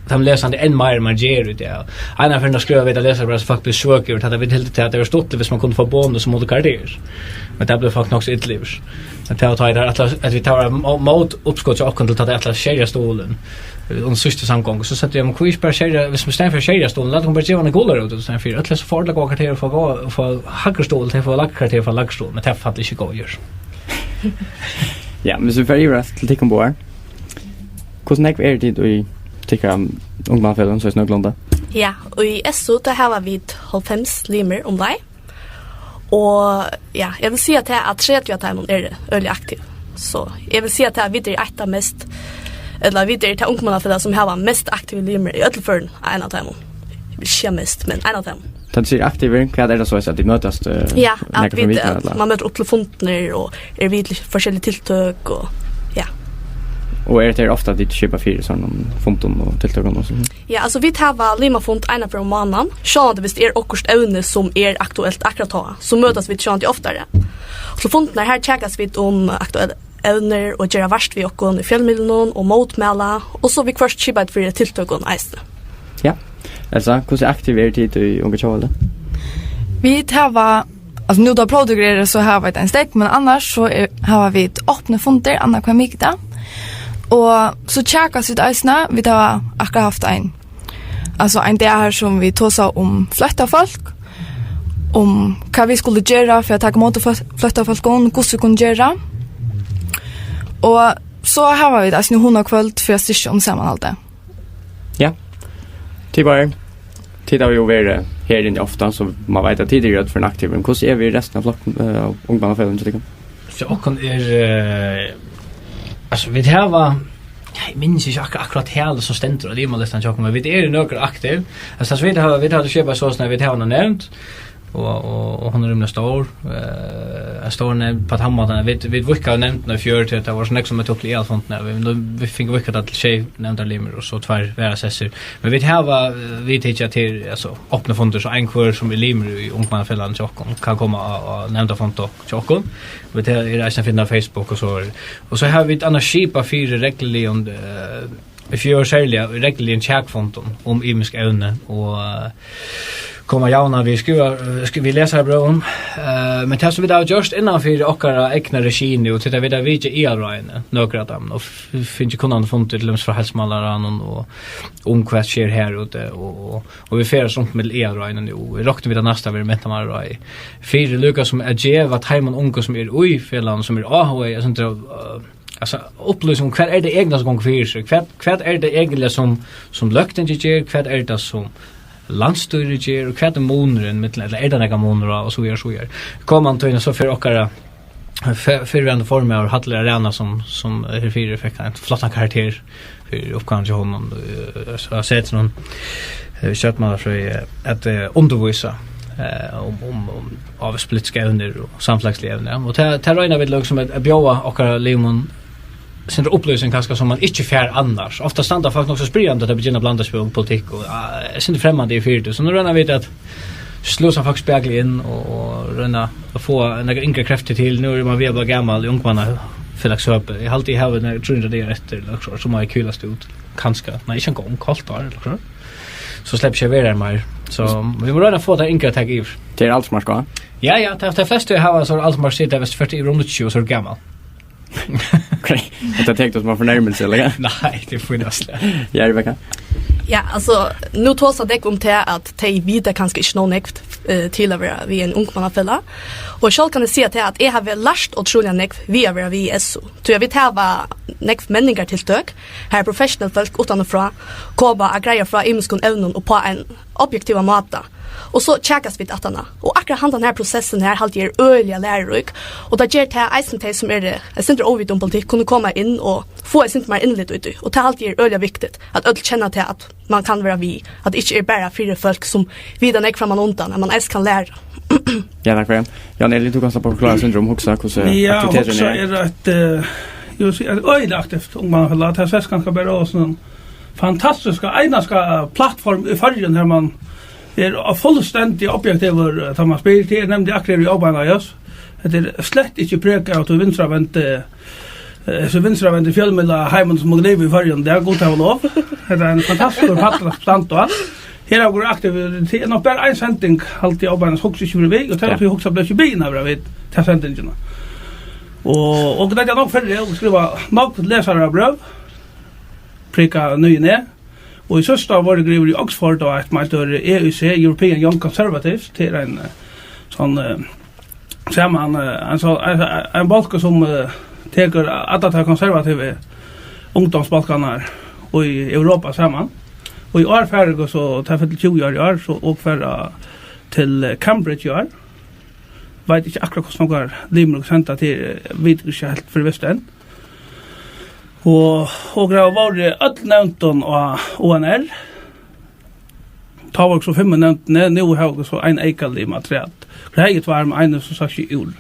teimum lesandi enn meir, enn man ger í dag. Einaferð skrivaðu vit á lesarabræv, sum fólk blivu svøk yvir, at vit hildu, at tað var stuttligt, viss man kundi fáa bonus sum undir karakter. Men tað blivu fólk nokk so ill yvir. Men tað var tá, at, at vit, tað var mó-, mótuppskot hjá okkum til, tá tey ætlaðu at skerja stuðulin, eh, undir síðstu samgongu. So søgdu vit: "Men hví ikki bara skerja, viss man í staðin fyri at skerja stuðulin, lat okkum bara geva hann ein gularót í staðin fyri. Øll hesi fáa ordiliga góðar karakterir og fáa góðar, og fáa hægri stuðul, tey fáa lægri karakterir og fáa lægri stuðul." Men tað fall ikki í góð jørð. Ja, men viss vit fara yvir til tykkum báðar. Hvussu nógv eru tit í tykkara ungmannafeløgum, so er nøkulunda? Ja, og í S U, tað hava vit hálvfems limir umleið. Og ja, eg vil siga, at tað, at tretivu av teimum eru øgiliga aktiv. So eg vil siga, at tað, at vit eru eitt av mest, ella vit eru tað ungmannafelag, sum hava mest aktiv limir í øllum førum, ein av teimum. Eg vil siga mest, men ein av teimum. Tá tú sigur aktivir, hvat er tað so, at tit møtast, eh, ja, at nakrar ferðir um vit, vikuna, at ella? Man møtir upp til fundir og er við til forskellig tiltøk og, ja. Og er tað ofta, at tit skipa fyri sovorðnum fundum og tiltøkum og sovorðið? Ja, altso, vit hava limafund eina ferð um mánaðin. Sjálvandi, viss tað er okkurt evni, sum er aktuelt akkurát tá, so møtast vit sjálvandi oftari. Og til fundirnar her takast vit um aktuell evnir og gera vart við okkum í fjølmiðlunum og mótmæla, og so viðhvørt skipa vit fyri tiltøkum eisini. Ja. Elsa, hvussu aktiv eru tit í Unga Tjóðveldi? Vit hava, altso, nú tá próvtøkur eru, so hava vit ein steðg, men annars so er, hava vit opnar fundir annanhvønn mikudag. Og so kjakast vit eisini, vit hava akkurát havt ein, altso, ein dag her, sum vit tosa um flóttafólk, um hvat vit skulu gera fyri at taka ímóti flót-, flóttafólkum, hvussu vit kunnu gera. Og so hava vit eisini hugnakvøld fyri at styrkja um samanhaldið. Ja. Tit báðir, tit hava jo verið her inni ofta, so man veit, at tit eru øll for aktiv. Men hvussu er við restina av flokk-, eh, av ungmannafeløgum hjá tykkum? Hjá okkum er, eh, altso, vit hava, eg minnist ikki akkur-, akkurát talið sum stendur á limalistan hjá okkum, men vit eru nøkur aktiv. Altso, tað sum vit hava, vit hava skipað so, at vit hava eina nevnd, og, og, og hon er rímiliga stór, eh, ein stór nevnd á tann mátan. Vit, vit víðkaðu nevndina í fjør, tí tað var so nógv, sum møttu upp til aðalfundin, ja, vit, vit fingu víðkað tað til sjey nevndarlimir og so tveir varasessir. Men vit hava, eh, viðtikið, at tað er, altso, opnir fundir, so ein hvør, sum er limur í ungmannafelagnum hjá okkum, kann koma á, á nevndarfund hjá okkum. Vit eru eisini at finna á Facebook og so. Og so hava vit annars skipað fyri regluligum, eh, í fjør serliga, regluligum kjakfundum um ymisk evni og, eh, koma javnan við skriva-, eh, skri-, við lesarabrøvum. Eh, men tað, sum vit hava gjørt innan fyri okkara egna regi nú, tí at vit hava vitjað aðalráðini, nøkur av teimum, og f-, fingið kunnandi fundir, til dømis frá heilsumálaráðnum, og um hvat sker her úti, og, og, og vit ferðast runt millum aðalráðini nú. Eg rokni við, at næsta verður mentamálaráðið. Fyri líka sum at geva teimum ungu, sum eru í felagnum, sum eru áhugaði, altso, eh, altso, upplýsing um, hvat er tað egna, sum gongur fyri seg? Hvat, hvat er tað eigentliga, sum, sum løgtingið ger? Hvat er tað, sum landsstýrið ger? Og hvat er munurin millum, ella er tað nakar munur á, og so víðari, so víðari. Komandi tíðina, so fer okkara fe-, fyrrverandi formaður, Hallur Arana, sum, sum herfyri fekk ein flottan karakter fyri uppgávuna hjá honum, eh, á setrinum, eh, í stjórnmálafrøði, at, eh, undirvísa, eh, um, um, um ávísar politiskar evnir og samfelagsligar evnir. Og tað, tað royna vit líkasum at, at bjóða okkara limum sindur upplýsing, kanska, sum man ikki fær annars. Ofta standa fólk nokk so spyrjandi, tá tey byrja at blanda seg í politikk, og, ah, er sindur fremmandi fyri tí. So nú royna vit at Sløsa fólk spakuliga inn og, og royna at fáa nakrar yngra kreftir til. Nú er man við at blíva gamal í ungmannafelagsskap. Eg haldi, eg havi nakrar trý hundrað dagar eftir, ella so, so má eg hvílast út. Kanska. Nei, ikki eingong, hálvt ár, ella so. So sleppi eg ikki at vera har meir. So vit mugu royna at fáa tey yngra at taka yvir. Tað er aldursmark á? Ja, ja, tey, tey flestu hava so aldursmark, siga tey, viss tú ert yvir um níggju, so ert tú gamal. Ok, hetta tekur tú sum ein fornærmelse, ella hvat? Nei, tað er fínt, Asle. Ja, Rebekka? Ja, altso, nú tosa tey um tað, at tey vita kanska ikki nóg nógv, eh, til at vera við ein ungmannafelag. Og sjálv kann eg siga tað, at eg havi lært ótrúliga nógv við at vera við í S U. Tí at vit hava nógv menningartiltøk, har professionell fólk uttan og frá koma at greiða frá ymiskum evnum upp á ein objektivan máta. Og so kjakast vit aftaná. Og akkurát handan her prosessin her haldi eg er øgiliga lærurík. Og tað ger tað eisini, tey sum eru eitt sindur óvitað um politikk, kunnu koma inn og fáa eitt sindur meir innlit í tí. Og tað haldi eg er øgiliga viktigt, at øll kenna tað, at man kann vera við, at tað ikki er bara fyri fólk sum vita nógv framman undan, at man eisini kann læra. Ja, takk fyri. Jan Eli, tú kanst bara forklára eitt sindur um Hugsa, hvussu Ja, aktiviteturin Hugsa er. er eitt, eh, eg vil siga, eitt øgiliga aktivt ungmannafelag. Tað sæst kanska bara á ein fantastiskan, einasta plattform í Føroyum, har man er fullstendiga objektivur, eh, tá man spyr. Tað er nemliga akkurát í Open I O S. Hetta er slett ikki prekað av tí vinstravendu, eh, so vinstravendu fjølmiðlaheiminum, sum okur liva í Føroyum. Tað er Gud hava lov. Hetta er ein fantastiskur pallur at standa á. Her er okur aktiv, tað er nokk bara ein sending, haldi eg, á Open I O S, Hugsa ikki verið við, og tað er Ja. tí Hugsa bleiv ikki biðin at vera við til sendingina. Og, og tað er nokk fyri, og skriva nokk lesarabrøv, prika nøye ned. Og í síðsta ár vóru okur yvir í Oxford á eitt sum eitur E Y C, European Young Conservatives, tað er ein, eh, sånn, eh, saman, eh, ein, so, ein, ein bólkur sum, eh, tekur allar tær konservativu ungdómsbólkarnar í Europa saman. Og í ár fara okur so, tað er fylt tjúgu ár í ár, so okur fara til, eh, Cambridge í ár. Veit ikki akkurát hvussu nógvar limir okur senda til, eh, vita okur ikki heilt fyri vist enn. Og, og okur vóru øll nevndin á O N R. Tá vóru okur so fimm í nevndini, nú hava okur so ein eyka lim afturat. Okur høvdu tveir, men ein er so sagt ikki úr.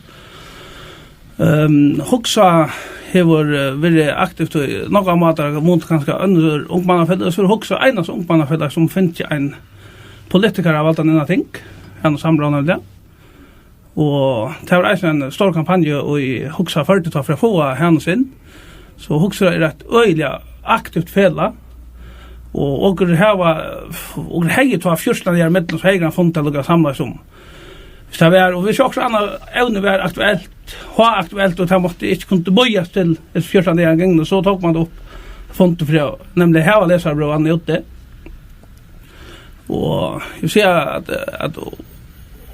Ehm, Hugsa hevur, eh, verið aktivt í nógvar mátar, í mun til kanska onnur ungmannafeløg, so er Hugsa einasta ungmannafelag sum fingið ein politikara valdan inn á ting, hann og samráðnevndin. Og tað var eisini ein stór kampanja í Hugsa førdi tá fyri at fáa hana inn. So Hugsa er eitt øgiliga aktivt felag, og okur hava, okur hevði tá fjúrtan dagar millum, so hevði hann funnið tað lukka samla sum. Hvis tað var, og hvis okkurt annað evni var aktuelt, háaktuelt, og tað mátti ikki kunna bíðast til hesi fjúrtan dagar gingu, so tók man upp fundir fyri at, nemliga, hava lesarabrøv annað úti. Og eg vil siga at, at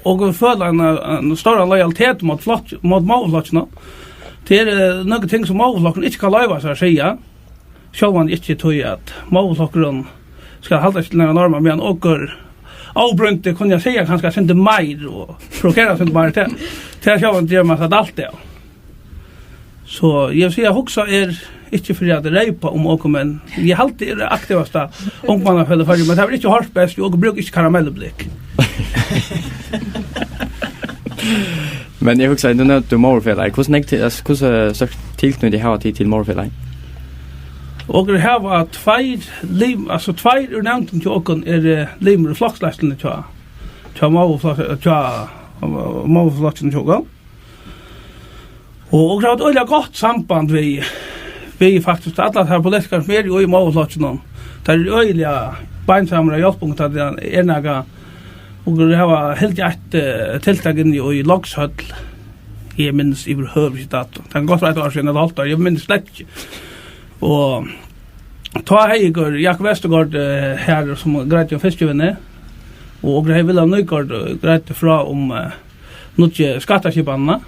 okur føla ein, ein stóran lojalitet móti flokk-, móti móðurflokkinum. Tað er, eh, nøkur ting sum móðurflokkurin ikki kann loyva sær at siga. Sjálvandi ikki tí at móðurflokkurin skal halda seg til nakrar normar, meðan okur óbroyndi kunnu siga kanska eitt sindur meir og provokera eitt sindur meir. Tað, tað sjálvandi ger man seg alt av. So eg vil siga, Hugsa er ikki fyri at reypa um okum, men eg haldi er aktivasta ungmannafelag í Føroyum, men tað verður ikki hoyrt best, og okur brúka ikki karamellublikk. Men eg hugsaði, nú nevndi tú móðurfelagið. Hvussu nógv til, altso, hvussu stórt tilknýti hava tit til móðurfelagið? Okur hava tveir lim-, altso, tveir úr nevndini hjá okum eru, eh, limir í floksleiðsluni hjá, hjá móðurflokk-, hjá, eh, móðurflokkinum hjá okum. Og, og okur hava eitt øgiliga gott samband við, við faktiskt allar tær politikarar sum eru í móðurflokkinum. Tær eru øgiliga beinsamar at hjálpa okkum, tá tað er nakað. Okur hava hildið eitt, eh, tiltak inni í Lokshøll. Eg minnist yvirhøvur ikki dato. Tað kann gott vera eitt ár síðan, ella hálvt ár, eg minnist slett ikki. Og tá hevði okur Jakob Vestergaard, eh, her, sum greiddi um fiskivinnu, og okur hevði Wilhelm Nygaard, eh, greiddi frá um, eh, nýggju skattaskipanina.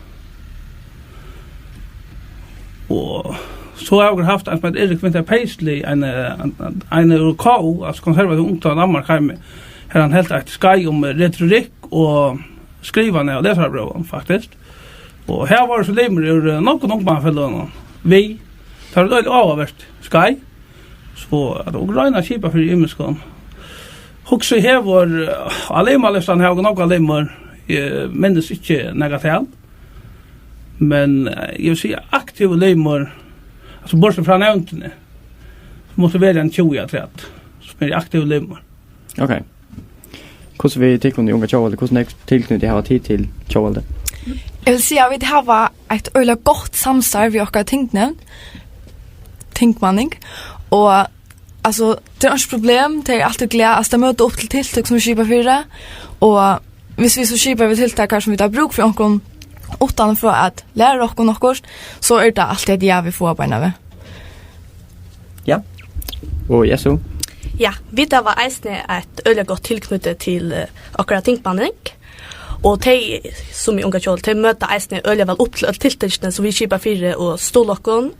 Og so hava okur havt ein sum eitur Erik Winther Paisley, ein, ein, ein úr K U, altso Konservativ Ungdom Danmark, heima, har hann helt eitt skeið um retorikk og skrivan av lesarabrøvum, faktiskt. Og her vóru so limir úr, eh, nógvum ungmannafeløgum við. Tað var eitt øgiliga áhugavert skeið. So at okur royna at skipa fyri ymiskum. Hugsi hevur, eh, á limalistanum hava okur nógvar limir. Eg minnist ikki nakað tal. Men, eh, eg vil siga aktivir limir, altso, bortsett frá nevndini, so mátti vera ein tjúgu afturat, sum eru aktivir limir. Ok. Hvussu við tykkum í Unga Tjóðveldi, hvussu nógv tilknýti hava tit til Tjóðveldi? Eg vil siga, at vit hava eitt øgiliga gott samstarv við okkara tingnevnd, tingmanning, og, altso, tað er einki problem, tey eru altíð glað, altso, tey møta upp til tiltøk sum vit skipa fyri, og hvis vit so skipa við tiltøk har sum vit hava brúk fyri onkrum uttanfrá at læra okkum okkurt, so er tað altíð eitt ja, vit fáa beinanvegin. Ja. Og Jesu? Ja, vit hava eisini eitt øgiliga gott tilknýti til, eh, okkara tingmanning. Og tey, sum í Unga Tjóðveldi, tey møta eisini øgiliga væl upp til øll tiltøkini, sum vit skipa fyri og stuðla okkum.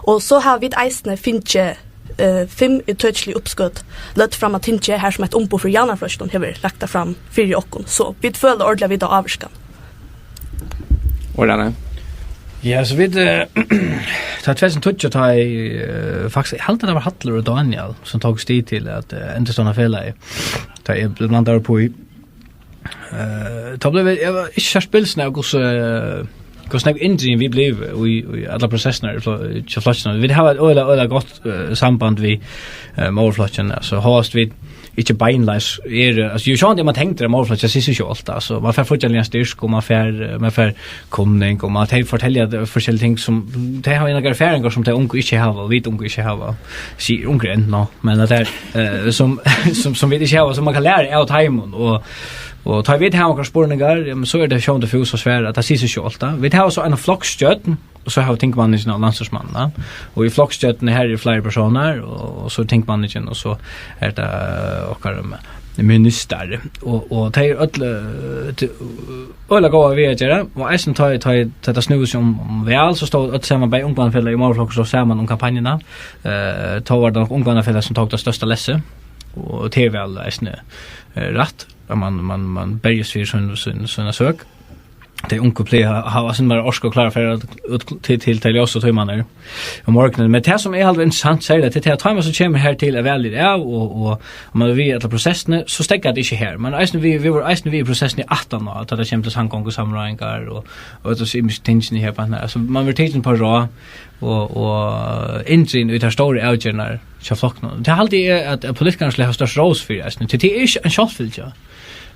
Og so hava vit eisini fingið, eh, fimm ítøkilig uppskot løgd fram á tingi, har sum eitt umboð fyri Javnaðarflokkin hevur lagt tað fram fyri okkum. So vit føla ordiliga, vit hava ávirkan. Og Rani? Ja, so vit, eh, tá tvey túsund og tíggju, tá eg, eh, faktiskt, eg haldi, tað var Hallur og Daniel, sum tóku stig til at, eh, endurstovna felagið. Tá eg bleiv blandaður upp í, eh, tá bleiv eg, eg var ikki so bilsin av, hvussu, eh, hvussu nógv endring vit blivu í, í allar prosessurnar í flo-, hjá flokkinum. Vit hava eitt øgiliga, øgiliga gott, eh, samband við, eh, móðurflokkin, altso, hóast vit ikki beinleiðis eru, altso, jú, sjálvandi er man tengdur av móðurflokki, tað sigur seg sjálvt, altso, man fær fíggjarligan styrk, og man fær, eh, man fær kunning, og man, tey fortelja, eh, forskellig ting sum, tey hava nakrar erfaringar sum tey ungu ikki hava, og vit ungu ikki hava, sigur ungu enn, no, men at tað er, eh, sum, sum, sum vit ikki hava, sum man kann læra av teimum, og, og tá vit hava onkrar spurningar, ja, men so er tað sjálvandi fús at svara, tað sigur seg sjálvt, tá. Vit hava so eina floksstjórn, og so hava vit tingmanningin og landsstýrismannin, tá. Og í floksstjórnini her eru fleiri persónar, og, og so er tingmanningin, og so er tað, eh, okkara, um, ministar. Og, og tey eru øll, eh, t-, øgiliga góð við at gera, og eisini tá, tá, tá tað snúði seg um, um val, so stóðu øll saman, bæði ungmannafelagið og móðurflokkurin stóðu saman um kampanjuna. Eh, tá var tað nokk ungmannafelagið, sum tók tað størsta lessið, og tað er væl eisini, eh, rætt, at man, man, man berjist fyri sín, sín, sína søk. Tey ungu plaga at hava, hava eitt sindur meira orku og klára fyri at, út til, til tey ljósu tímarnar um morgunin. Men tað, sum eg haldi var interessant, serliga, tað er, at tá man so kemur her til at valið er av, og, og, og man er við í allar prosessurnar, so steðgar tað ikki her. Men eisini við, vit vóru eisini við í prosessunum aftaná, tá tað kemur til samgongusamráðingar og, og hesi ymisku tingini her, bara, altso, man verður tikin upp á ráð, og, og inntikin í tær stóru avgerðirnar hjá flokkunum. Tað haldi eg, at, at politikararnir skulu hava størsta rós fyri eisini. Tí tað er ikki ein sjálvfylgja.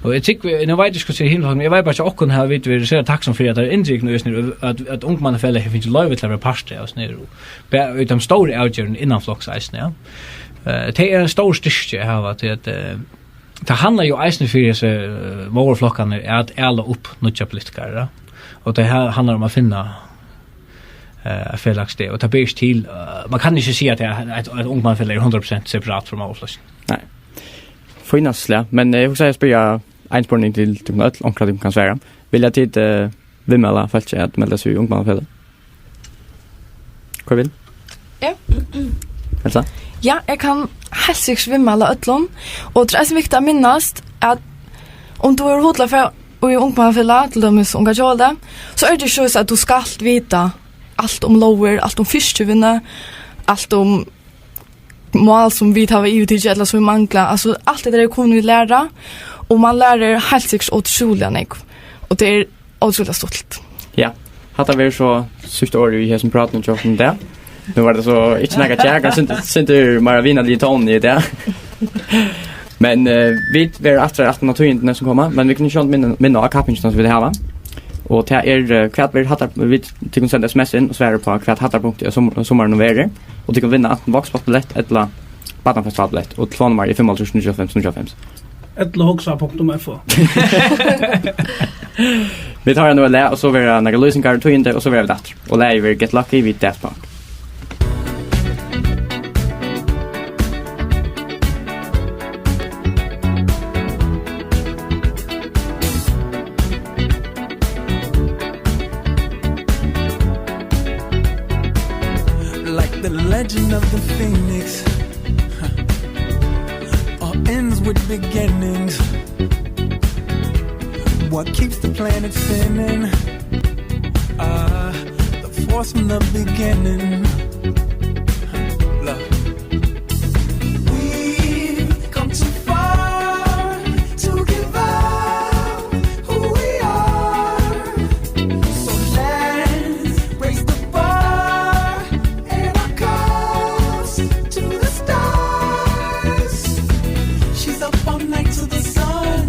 Og eg trúgvi, nú veit eg ikki, hvussu er í hinum flokkunum, men eg veit bara, at okkum hava vit verið sera takksom fyri, at tað er inntikin í hesum, at, at Ungmannafelagið hevur fingið loyvi til at vera partur av hesum, og bara í teimum stóru avgerðunum innanfloks eisini, ja. Eh, tað er ein stór styrki at hava, tí at, eh, tað handlar jú eisini fyri hesar, eh, móðurflokkarnar at ala upp nýggjar politikarar, ja. Og tað her handlar um at finna, eh, eitt felags stað, og tað ber ikki til, eh, man kann ikki siga, at, at, at Ungmannafelagið er hundrað prosent separat frá móðurflokkinum. Nei. Fínasta slag, men eg hugsaði at spyrja ein spurning til tykkum øll, onkran tykkum kann svara. Vilja tit, eh, viðmæla fólki at melda seg í Ungmannafelagið? Hvør vil? Ja. Elsa? Ja, eg kann heilt sikkurt viðmæla øllum. Og tað er eisini viktigt at minnast, at um tú hevur hug til at fara í Ungmannafelag, til dømis Unga Tjóðveldi, so er tað ikki so, at tú skalt vita alt um lógir, alt um fiskivinnu, alt um mál, sum vit hava yvirtikið, ella sum vit mangla. Altso, alt hetta her kunnu vit læra, og man lærir heilt sikkurt ótrúliga nógv. Og tað er ótrúliga stuttligt. Ja, hatta verður so síðsta orðið í hesum prátinum hjá okkum í dag. Nú var tað so ikki nakað kjakað, sindur, sindur meira vinarligur tóni í dag. Men, eh, vit verða aftur, aftur á tíðindini sum koma, men vit kunnu sjálvandi minna, minna á kappingina sum vit hava. Og tað er, eh, hvat verður hattar, vit, tit kunnu senda S M S inn og svara upp á, hvat hattar punktum er sum-, summarið nú verður. Og tit kunnu vinna antin Vágsbotnbillett ella barnafestivalbillett. Og telefonnummarið er fimm hálvtrýss níggjuoghálvfems níggjuoghálvfems. Ella hugsa punktum F O. Vit hava nú eitt lag, og so verða nakrar lýsingar og tíðindi, og so verða vit aftur. Og lagið verður Get Lucky við Daft Punk. Like the legend of the phoenix, all ends with beginnings. What keeps the planet spinning? Ah, the force from the beginning. Look. We've come too far to give up who we are. So let's raise the bar and our cups to the stars. She's up all night to the sun.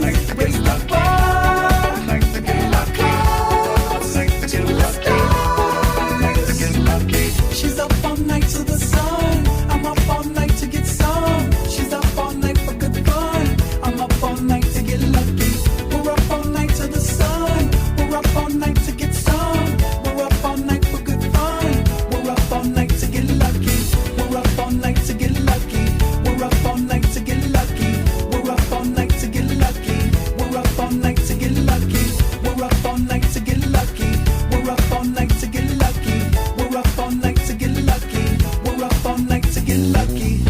Let's raise the bar and our cups to the stars. She's up all night to the sun. I'm up all night to get some. She's up all night for good fun. I'm up all night to get lucky. We're up all night to the sun. We're up all night to get some. We're up all night for good fun. We're up all night to get lucky. We're up all night to get lucky. We're up all night to get lucky. We're up all night to get lucky. We're up all night to get lucky. We're up all night to get lucky. We're up all night to get lucky. We're up all night to get lucky. We're up all night to get lucky.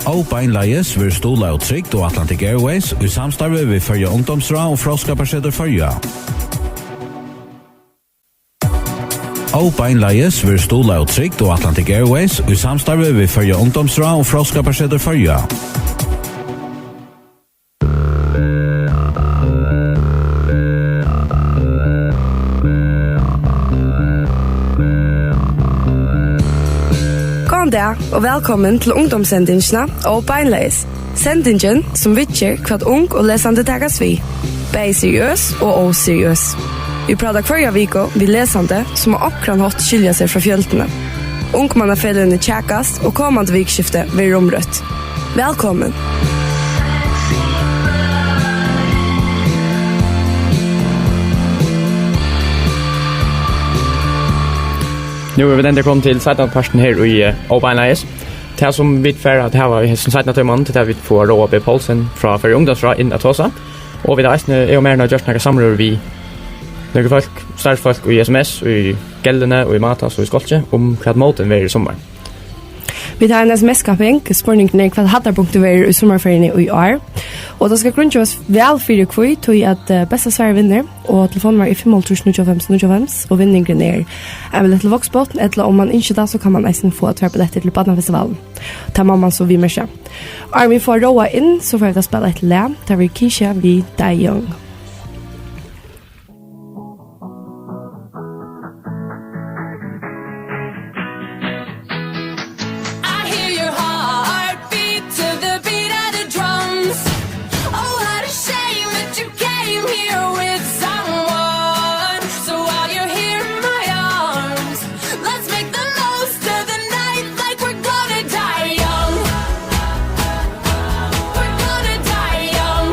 Ó beinleiðis verður stuðlað av Trygd og Atlantic Airways í samstarvi við Føroya Ungdómsráð og Fróðskaparsetur Føroya. Ó beinleiðis verður stuðlað av Trygd og Atlantic Airways í samstarvi við Føroya Ungdómsráð og Fróðskaparsetur Føroya. Góðan dag og vælkomin til ungdómssendingina Ó beinleiðis. Sendingin, sum viðger, hvat ung og lesandi takast við, bæði seriøs og óseriøs. Vit práta hvørja viku við lesandi, sum á onkran hátt skilja seg frá fjøldini. Ungmannafeløgini kjakast, og komandi vikuskifti verður umrøtt. Vælkomin. Nú eru vit endiliga komin til seinna partin her í, eh, Ó beinleiðis. Tað, sum vit fara at hava í hesum seinna tíman, tað er, at vit fáa Róa B Poulsen frá Føroya Ungdómsráð inn at tosa. Og vit hava eisini, eg og Marin, gjørt nakrar samrøður við nøkur fólk, starvsfólk í S M S, í Gelluni og í Matas og í Skálki, um hvat mótin verður í summar. Vit hava eina S M S-kapping. Spurningurin er, hvat hæddarpunktið verður í summarferiuni í ár. Og tað skal grundgevast væl fyri hví, tí at, eh, besta svarið vinnur, og telefonnummarið er fimmoghálvtrýss níggjuoghálvfems níggjuoghálvfems, og vinningurin er ein billett til Vágsbotn, ella um mann ynskir tað, so kann mann eisini fáa tvær billettir til Barnafestivalin. Tað má mann so viðmerkja. Áðrenn vit fáa Róa inn, so fara vit at spæla eitt lag. Tað verður Kesha við Die Young. I hear your heart beat to the beat of the drums. Oh, what a shame that you came here with someone. So while you're here in my arms, let's make the most of the night like we're gonna die young. We're gonna die young.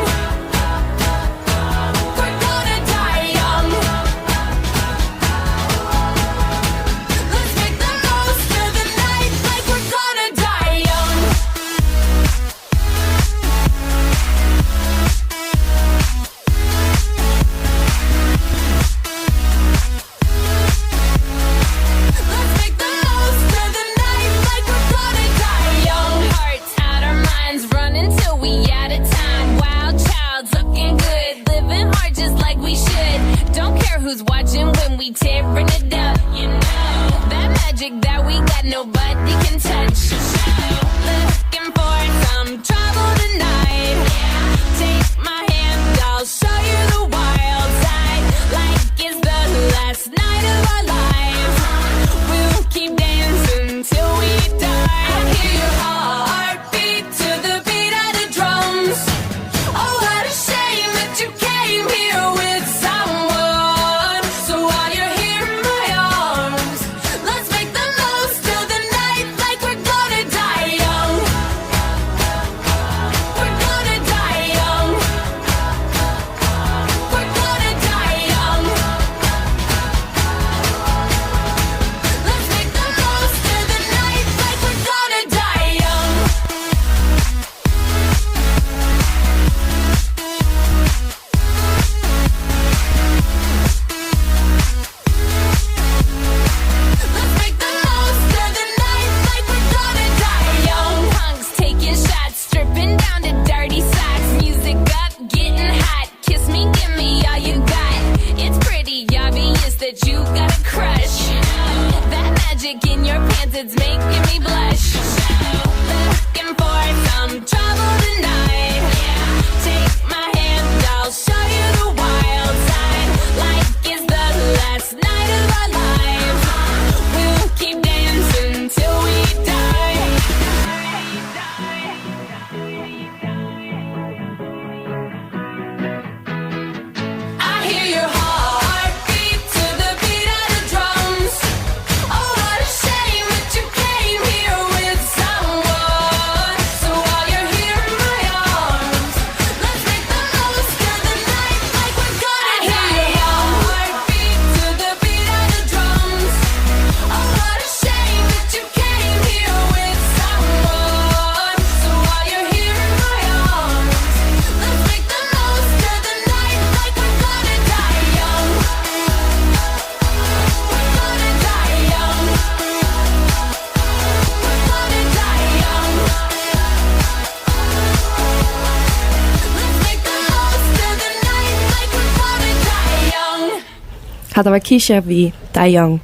Hatta var Kisha við Dae Young.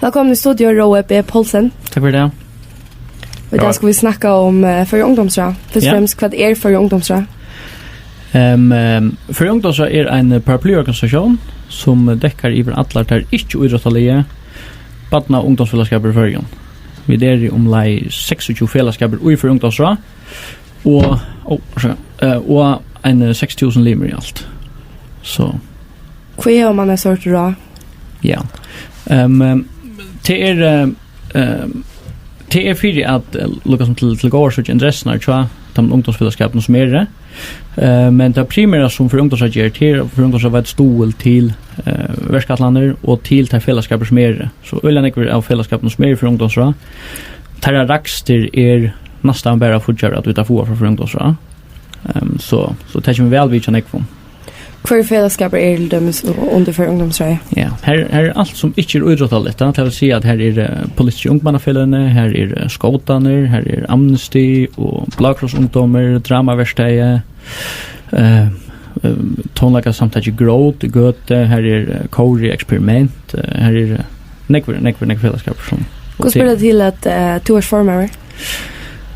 Vælkomin í studio, Rói B. Poulsen. Takk fyri tað. Og í dag skulu vit snakka um, eh, Føroya Ungdómsráð. Fyrst og fremst, hvat er Føroya Ungdómsráð? Ehm, ehm, Føroya Ungdómsráð er ein paraplyorganisatión sum dekkar yvir allar tær ikki-ítróttaligu barna- og ungdómsfelagsskapir í Føroyum. Vit eru umleið seksogtjúgu felagsskapir í Føroya Ungdómsráð og, ó, orsaka, eh, og ein, eh, seks túsund limir í alt. So. Hví hevur mann eitt sovorðið ráð? Ja. Ehm, ehm, tað er, eh, ehm, tað er fyri at, eh, lukka sum til, til góðar søkja interessurnar hjá teimum ungdómsfelagsskapinum sum eru. Eh, men tað primera sum Føroya Ungdómsráð ger, tað er Føroya Ungdómsráð veit stuðul til, eh, verkætlanir og til tær felagsskapir sum eru. So øgiliga nógvir av felagsskapinum sum eru í Føroya Ungdómsráð, teirra rakstur er næstan bara fíggjaður at vita fáa frá Føroya Ungdómsráð. Ehm, so, so tað kemur væl við hjá nógvum. Hvørjir felagsskapir eru til dømis u-, undir Føroya Ungdómsráði? Ja, her, her er alt sum ikki er ítróttaligt, tá. Tað vil siga at her er, eh, politiski ungmannafeløgini, her er, eh, skótarnir, her er Amnesty og Blákrossungdómur, dramaverkstaðið, eh, eh, tónleikasamtakið Grót í Gøtu, her er, eh, kórið Eksperiment, eh, her er, eh, nógvir, nógvir, nógvir felagsskapir sum. Hvussu ber tað til at, eh, tú ert formaður?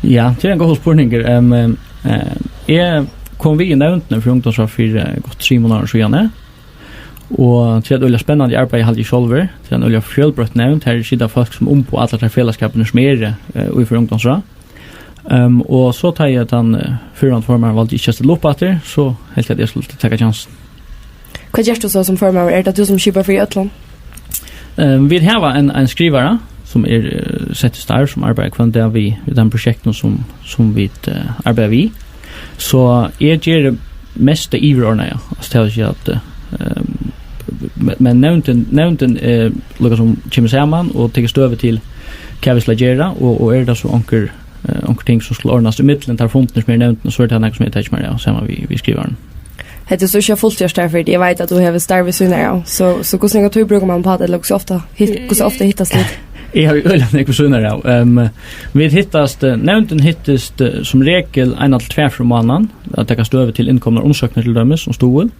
Ja, tað er ein góður spurningur. Ehm, ehm, eh, eg kom við í nevndina fyri ungdómsráð fyri, eh, gott trimum árum síðani. Og tað er eitt øgiliga spennandi arbeiði, haldi eg sjálvur. Tað er ein øgiliga fjølbroytt nevnd. Her sita fólk sum umboða allar tær felagsskapirnar sum eru, eh, í Føroya Ungdómsráð. Ehm, og so tá ið tann, eh, fyrrverandi formaðurin valdi ikki at stilla upp aftur, so helt eg at eg skuldi taka kjansin. Hvat gert tú so sum formaður? Er tað tú sum skipar fyri øllum? Ehm, vit hava ein, ein skrivara sum er, eh, sett í starv, sum arbeiðir hvønn dag við, við teimum prosjektum sum, sum vit, eh, arbeiða við. So eg geri mest tað yvirordnaða, altso tað vil siga at, eh, ehm, men, men nevndin, nevndin, eh, líka sum kemur saman og tekur støðu til hvat vit skulu gera, og, og er tað so onkur, eh, onkur ting sum skulu ordnast í millum tær fundirnar sum eru í nevndini, so er tað nakað sum eg taki mær av saman við, við skrivaran. Hetta er so ikki fulltíðarstarv fyri teg. Eg veit at tú hevur starv við síðuna av. So, so hvussu nógva tíð brúkar mann uppá tað, ella hvussu ofta hit-, hvussu ofta hittast tit? Eg havi øgiliga nógv við síðuna av. Ehm, vit hittast, eh, nevndin hittist, eh, sum regul eina til tvær ferðir um mánaðin, at taka støðu til innkomnar umsóknir til dømis, um stuðul.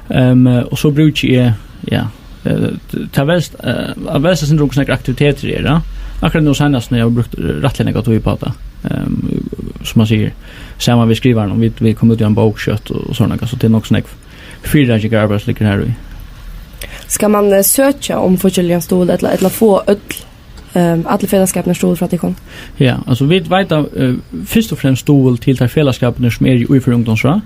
Ehm, og so brúki eg, ja, eh, tað velst, eh, at velst eitt sindur hvussu nógvar aktivitetir eru, ja. Akkurát nú seinast, nú havi eg brúkt rættiliga nógva tíð uppá tað, ehm, sum man sigur, saman við skrivaran, og vit, vit koma út við eini bók skjótt og, og sovorðið, so tað er nokk so nógv fyrireikingararbeiði sum liggur har í. Skal mann, eh, søkja um fíggjarligan stuðul ella, ella fáa øll, ehm, allir felagsskapirnir stuðul frá tykkum? Ja, altso, vit veita, eh, fyrst og fremst stuðul til tær felagsskapirnar sum eru í Føroya Ungdómsráð.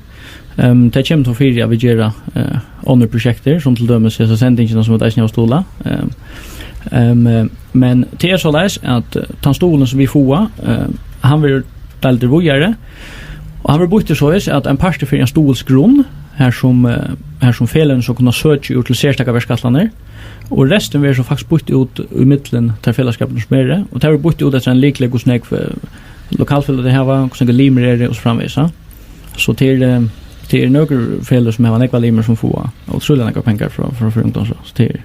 Ehm, tað kemur tó fyri at vit gera, eh, onnur prosjektir, sum til dømis hesa sendingina sum vit eisini hava stuðlað. Ehm, ehm, eh, men tað er soleiðis at, eh, tann stuðulin sum vit fáa, eh, hann verður deildur víðari, og hann verður býttur soleiðis at ein partur fer í ein stuðulsgrunn, har sum, eh, har sum feløgini so kunna søkja úr til serstakar verkætlanir, og restin verður so faktiskt býtt út í millum tær felagsskapirnar sum eru, og tað verður býtt út eftir ein lykli, hvussu nógv, eh, lokalfeløg tey hava, hvussu nógvir limir eru, og so framvegis, ja. So tað er, eh, tað er nøkur feløg sum hava nógvar limir sum fáa ótrúliga nógvar pengar frá, frá, frá ungdómsráð, so tað er.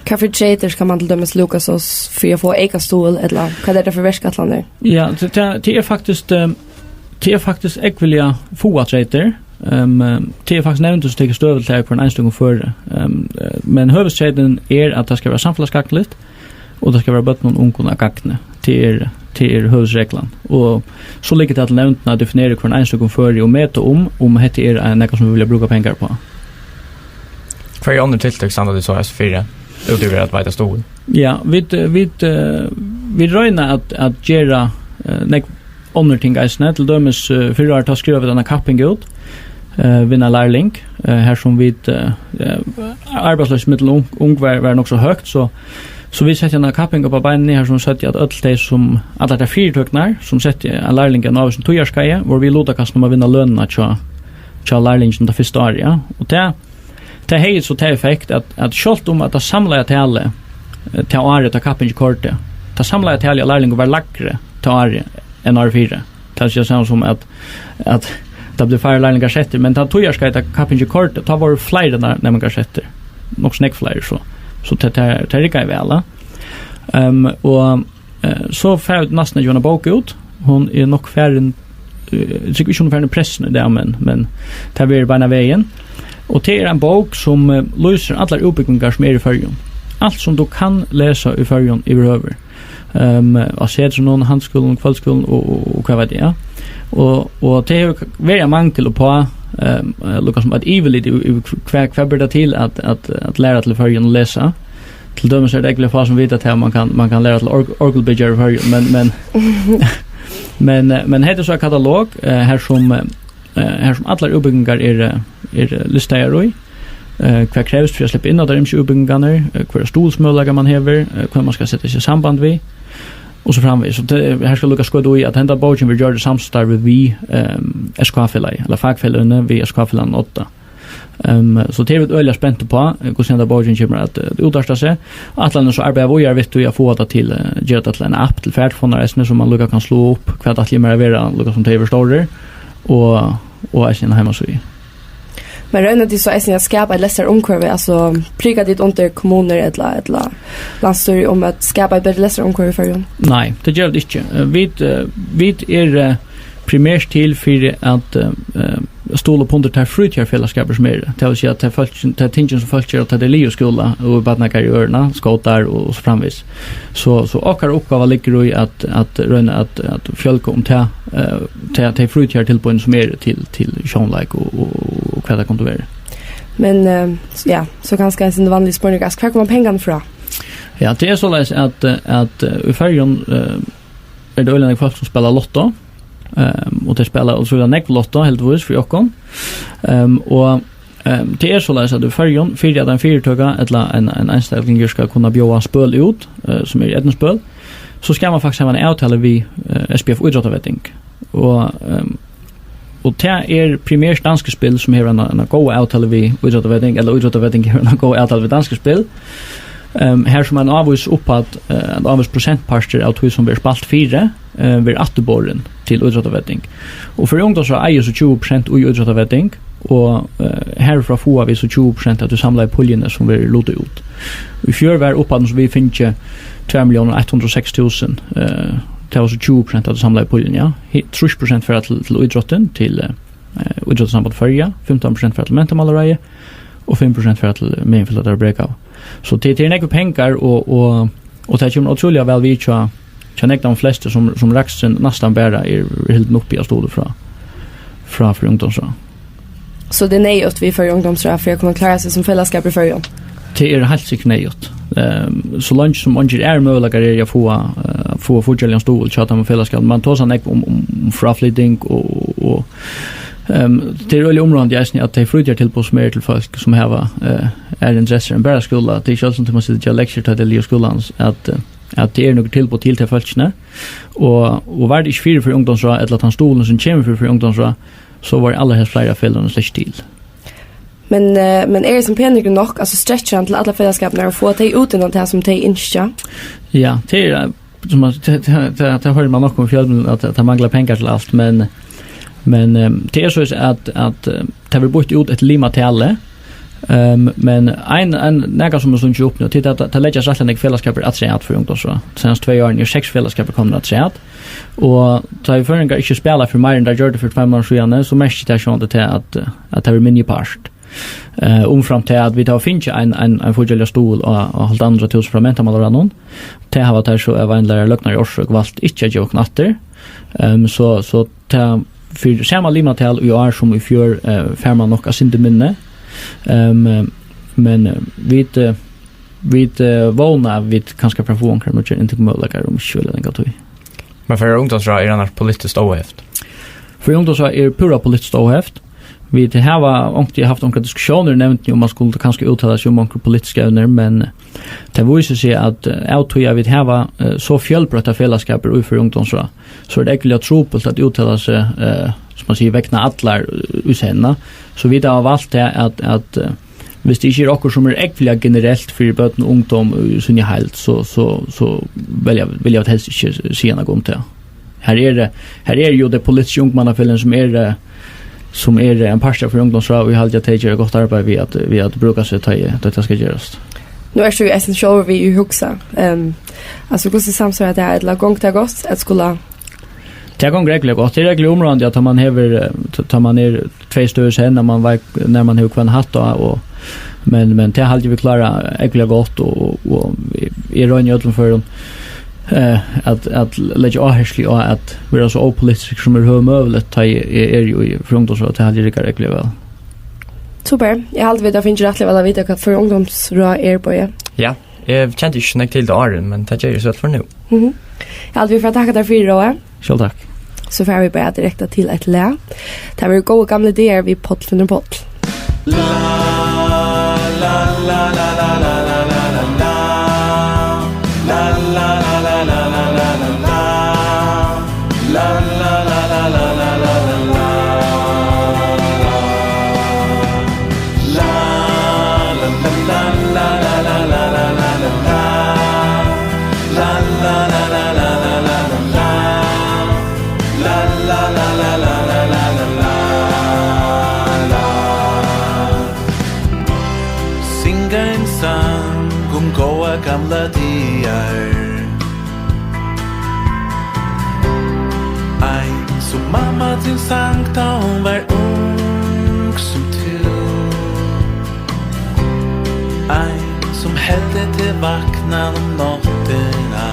Hvat fyri treytir skal mann til dømis lúka so s-, fyri at fáa eyka stuðul, ella hvat er tað fyri verkætlanir? Ja, tað, tað, tað er faktiskt, eh, tað er faktiskt ógvuliga fáar treytir. Ehm, eh, tað er faktiskt nevndin sum tekur støðu til tað í hvørjum einstøkum føri. Ehm, eh, men høvuðstreytin er, at tað skal vera samfelagsgagnligt, og tað skal vera børnum og ungum at gagni. Tað er, tað er høvuðsreglan. Og so liggur tað til nevndina at definera hvørjum einstøkum føri og meta um, um hetta er, eh, nakað sum vit vilja brúka pengar uppá. Hvørji onnur tiltøk standa tit so eisini fyri, útover at veita stuðul? Ja, vit, eh, vit, eh, vit royna at, at gera, eh, nógv onnur ting eisini. Til dømis, eh, fyrra ár, tá skrivaðu vit eina kapping út, eh, Vinna lærling, eh, har sum vit, eh, eh, arbeiðsloysið millum ung, ung var, var nokk so høgt, so, so vit settu eina kapping upp á beinini, har sum vit søgdu at øll tey sum, allar tær fyritøkurnar, sum settu ein lærling á ávísum tíðarskeiði, vóru við í lutakastinum um at vinna lønina hjá, hjá lærlinginum tað fyrsta árið, ja. Og tað, tað hevði so ta effekt, at, at sjálvt um at tað samlaða talið, eh, tað árið tá kappingin koyrdi, tað samlaða talið av lærlingum var lægri tað árið enn árið fyri. Tað er sama sum at, at tað bleiv færri lærlingar settir, men tá tíðarskeiðið tá kappingin koyrdi, tá vóru fleiri nær-, næmingar settir. Nokk so nógv fleiri, so, so tað, tað, tað riggaði væl, ja. Ehm, og, eh, so fara vit næstan at geva eina bók út. Hon er nokk farin, eh, eg trúgvi ikki, hon er farin í pressuna í dag, men, men tað verður beinanvegin. Og tað er ein bók, sum, eh, lýsir allar útbúgvingar, sum eru í Føroyum. Alt, sum tú kann lesa í Føroyum yvirhøvur. Ehm, á Setrinum, Handilsskúlanum, Kvøldskúlanum og, og, og hvat veit eg, ja. Og, og tað hevur verið ein mangil uppá, ehm, eh, líka sum eitt yvirlit yvir, yvir hvat, hvat ber tað til at, at, at læra til í Føroyum at lesa. Til dømis er tað ógvuliga fá, sum vita, at man kann, man kann læra til org-, orgulbyggjarar í Føroyum, men, men, men, eh, men hetta er so ein katalog, eh, har sum, eh, eh, har sum allar útbúgvingar eru, eru listaðar í, eh, hvat krevst fyri at sleppa inn á tær ymsu útbúgvingarnar, eh, hvørjar stuðulsmøguleikar man hevur, eh, hvønn man skal seta seg í samband við, og so framvegis. So tað, her skal líka skjóta í, at henda bókin verður gjørd í samstarvi við, ehm, S K-felagið, ella fakfeløgini við S K-felagnum Odda. Ehm, so tað eru vit øgiliga spent uppá, eh, hvussu henda bókin kemur at, eh, útarta seg. Ætlanin er so at arbeiða víðari við tí at fáa tað til, eh, gera tað til eina app til fartelefonar eisini, sum man líka kann sláa upp, hvat ætli eg mær at vera, líka sum tey verða stórir, og, og eisini eina heimasíðu. Men royna tit so eisini at skapa eitt lestarumhvørvi, altso prika tit undir kommunur ella, ella landsstýri um at skapa eitt betri lestarumhvørvi í Føroyum? Nei, tað gera vit ikki. Eh, vit, eh, vit eru, eh, primert til fyri at, eh, eh, stuðla upp undir tær frítíðarfelagsskapir sum eru. Tað vil siga, at tað er fólk, tað er tingini sum fólk gera, tá tey eru liðug skúla og í barnagarði og øðrum, skótar og, og so framvegis. So, so okkara uppgáva liggur í at, at royna at, at fjølga um tað, eh, tað, tey frítíðartilboðini sum eru til, til sjónleik og, og, og hvat tað kundi verið. Men, eh, s-, ja, so kanska ein sindur vanligur spurningur, altso, hvar koma pengarnir frá? Ja, tað er soleiðis at, eh, at, eh, í Føroyum, eh, er tað øgiliga nógv fólk sum spæla lotto, ehm, og tey spæla ótrúliga nógv lotto, heldigvís fyri okkum. Ehm, og, ehm, tað er soleiðis, at í Føroyum, fyri at ein fyritøka ella ein, ein einstaklingur skal kunna bjóða spøl út, eh, sum er eydnuspøl, so skal man faktiskt hava eina avtalu við, eh, S P F Ítróttavetting. Og, ehm, og tað er primert Danske Spil, sum hevur eina, eina góða avtalu við Ítróttavetting, ella Ítróttavetting hevur eina góða avtalu við Danske Spil. Ehm, har sum ein ávís upphædd, eh, ein ávís prosentpartur av tí, sum verður spælt fyri, eh, verður afturborin til Ítróttavetting. Og Føroya Ungdómsráð eigur so tjúgu prosent í Ítróttavetting, og, eh, harfrá fáa vit so tjúgu prosent av tí samlaðu puljuni, sum verður lutað út. Í fjør var upphæddin, sum vit fingu, tvær milliónir eitt hundrað og seks túsund, eh, tað var so tjúgu prosent av tí samlaðu puljuni, ja. Hi-, trýss prosent fara til, til ítróttin, til, eh, eh, Ítróttarsamband Føroya, fimtan prosent fara til Mentamálaráðið, og fimm prosent fara til Meginfelagsskúla Brekhav. So tað, tað eru nógvir pengar, og, og, og tað kemur ótrúliga væl við hjá, hjá nógvum flestu, sum, sum raksturin næstan bara er, er hildin uppi av stuðli frá, frá Føroya Ungdómsráð. So tað er neyðugt við Føroya Ungdómsráð fyri at kunna klára seg sum felagsskapur í Føroyum? Tað er heilt sikkurt neyðugt. Ehm, so leingi sum eingir aðrir møguleikar eru at fáa, eh, fáa fíggjarligan stuðul hjá teimum felagsskapum. Man tosar nógv um, um, um fráflyting og, og, ehm, tað er øgiliga umráðandi eisini, at tey frítíðartilboð sum eru til fólk sum hava, eh, aðrar interessur enn bara skúla, tað er ikki øll, sum tíma at sita og gera lektiur, tá tey liðugu skúlan, at, eh, at tað eru nøkur tilboð til tey fólkini. Og, og var tað ikki fyri, fyri ungdómsráð, ella tann stuðulin sum kemur fyri, fyri ungdómsráð, so vóru allarhelst fleiri av feløgunum slett ikki til. Men, eh, men er hesin peningur nokk, altso, strekkir hann til allar felagsskapirnar og fáa tey út innan tað sum tey ynskja? Ja, tað er, eh, sum man, tað, tað, tað, tað hoyrir man nokk um í fjølmiðlum, at, at tað manglar pengar til alt, men, men, ehm, tað er soleiðis at, at, eh, tað verður býtt út eftir limatali, ehm, men ein, ein, nakað sum er stungið upp nú, tað er at tað leggjast rættiliga nógvir felagsskapir afturat fyri ungdómsráð. Seinastu tvey árini eru seks felagsskapir komnir afturat, og tá ið føroyingar ikki spæla fyri meira enn teir gjørdu fyri tveimum árum síðani, so merkir tað sjálvandi tað, at, at tað verður minni í part. Eh, umframt tað, at vit hava fingið ein, ein, ein fíggjarligan stuðul á, á hálvtannhundrað túsund frá Mentamálaráðnum, tað hava teir so av ein ella annan løgnarorsøk valt ikki at geva okkum aftur. Ehm, so, so tað, fyri sama limatal í ár sum í fjør, eh, fær man nokk eitt sindur minni. Ehm, men, eh, vit, eh, vit, eh, vóna, at vit kanska fara at fáa onkrar nýggjar inntekumøguleikar um ikki so langa tíð. Men Føroya Ungdómsráð er annars politiskt óheft? Føroya Ungdómsráð er púra politiskt óheft. Vit hava onkuntíð havt onkrar diskusjónir í nevndini um man skuldi kanska úttala seg um onkur politisk evnir, men tað vísir seg, at, eh, av tí at vit hava, eh, so fjølbroyttar felagsskapir í Føroya Ungdómsráð, so er tað ógvuliga trupult at úttala seg, eh, sum man sigur, vegna allar, eh, í senn. So vit hava valt tað at, at, eh, Hvis tað ikki er okkurt, sum er ógvuliga generelt fyri børn og ungdóm í síni heild, so, so, so vilja, vilja vit helst ikki siga nakað um tað. Her er, her er jú tey politisku ungmannafeløgini, sum er, eh, sum er ein partur av Føroya Ungdómsráð, og eg haldi, at tey gera gott arbeiði við at, við at brúka seg, tá ið, tá ið tað skal gerast. Nú ert tú jú eisini sjálvur við í Hugsa. Ehm, altso, hvussu samsvarar tað, ella gongur tað gott at skula Tað gongur ógvuliga gott. Tað er ógvuliga umráðandi, at tá man hevur, eh, t-, tá man er tvey støð í senn, at man veit, nær man hevur hvønn hatt á, og, men, men tað haldi eg vit klára ógvuliga gott, og, og, og eg royni í øllum førum, eh, at, at leggja áherslu á at vera so ópolitiskur sum er høvur møguligt, tá eg, eg eri í frá ungdómsráð, tað haldi eg riggar ógvuliga væl. Super. Eg haldi, vit hava fingið rættiliga væl at vita, hvat frá ungdómsráð er, Bogi. Ja, eg kendi ikki so nógv til tað áðrenn, men tað geri eg so væl fyri nú. Mhm. Eg haldi, vit fara at takka tær fyri, Rói. Sjálv takk. So fara vit bara direkte til eitt lag. Tað verður Góðu gamlu dagar við Páll Finnur Páll. Synga ein sang um góðar gamlar dagar. Ein sum mamma tín sang, tá hon var ung sum tú. Ein sum helt teg vaknan um náttina.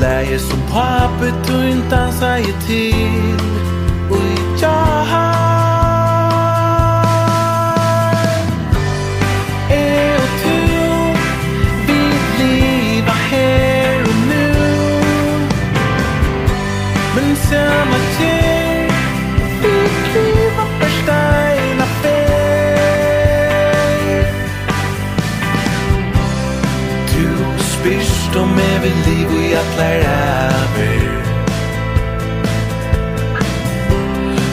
Lagið sum pápi tín dansaði til í gjár. Eg og tú, vit liva her og nú. Men sama ger, vit liva bert eina ferð. Tú spyrst, um eg vil liva í allar ævir.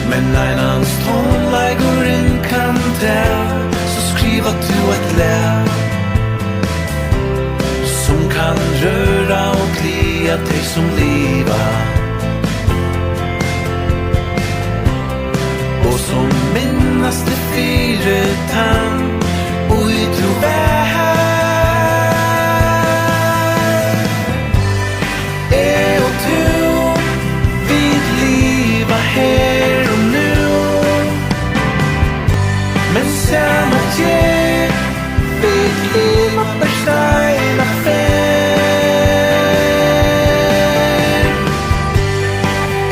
Men einans tónleikurin kann tað, so skriva tú eitt lag, sum kann røra og gleða tey, sum liva. Og so minnast eg fyri tann, ið tú var. Eg og tú, vit liva her og nú. Men sama ger, vit liva bert eina ferð.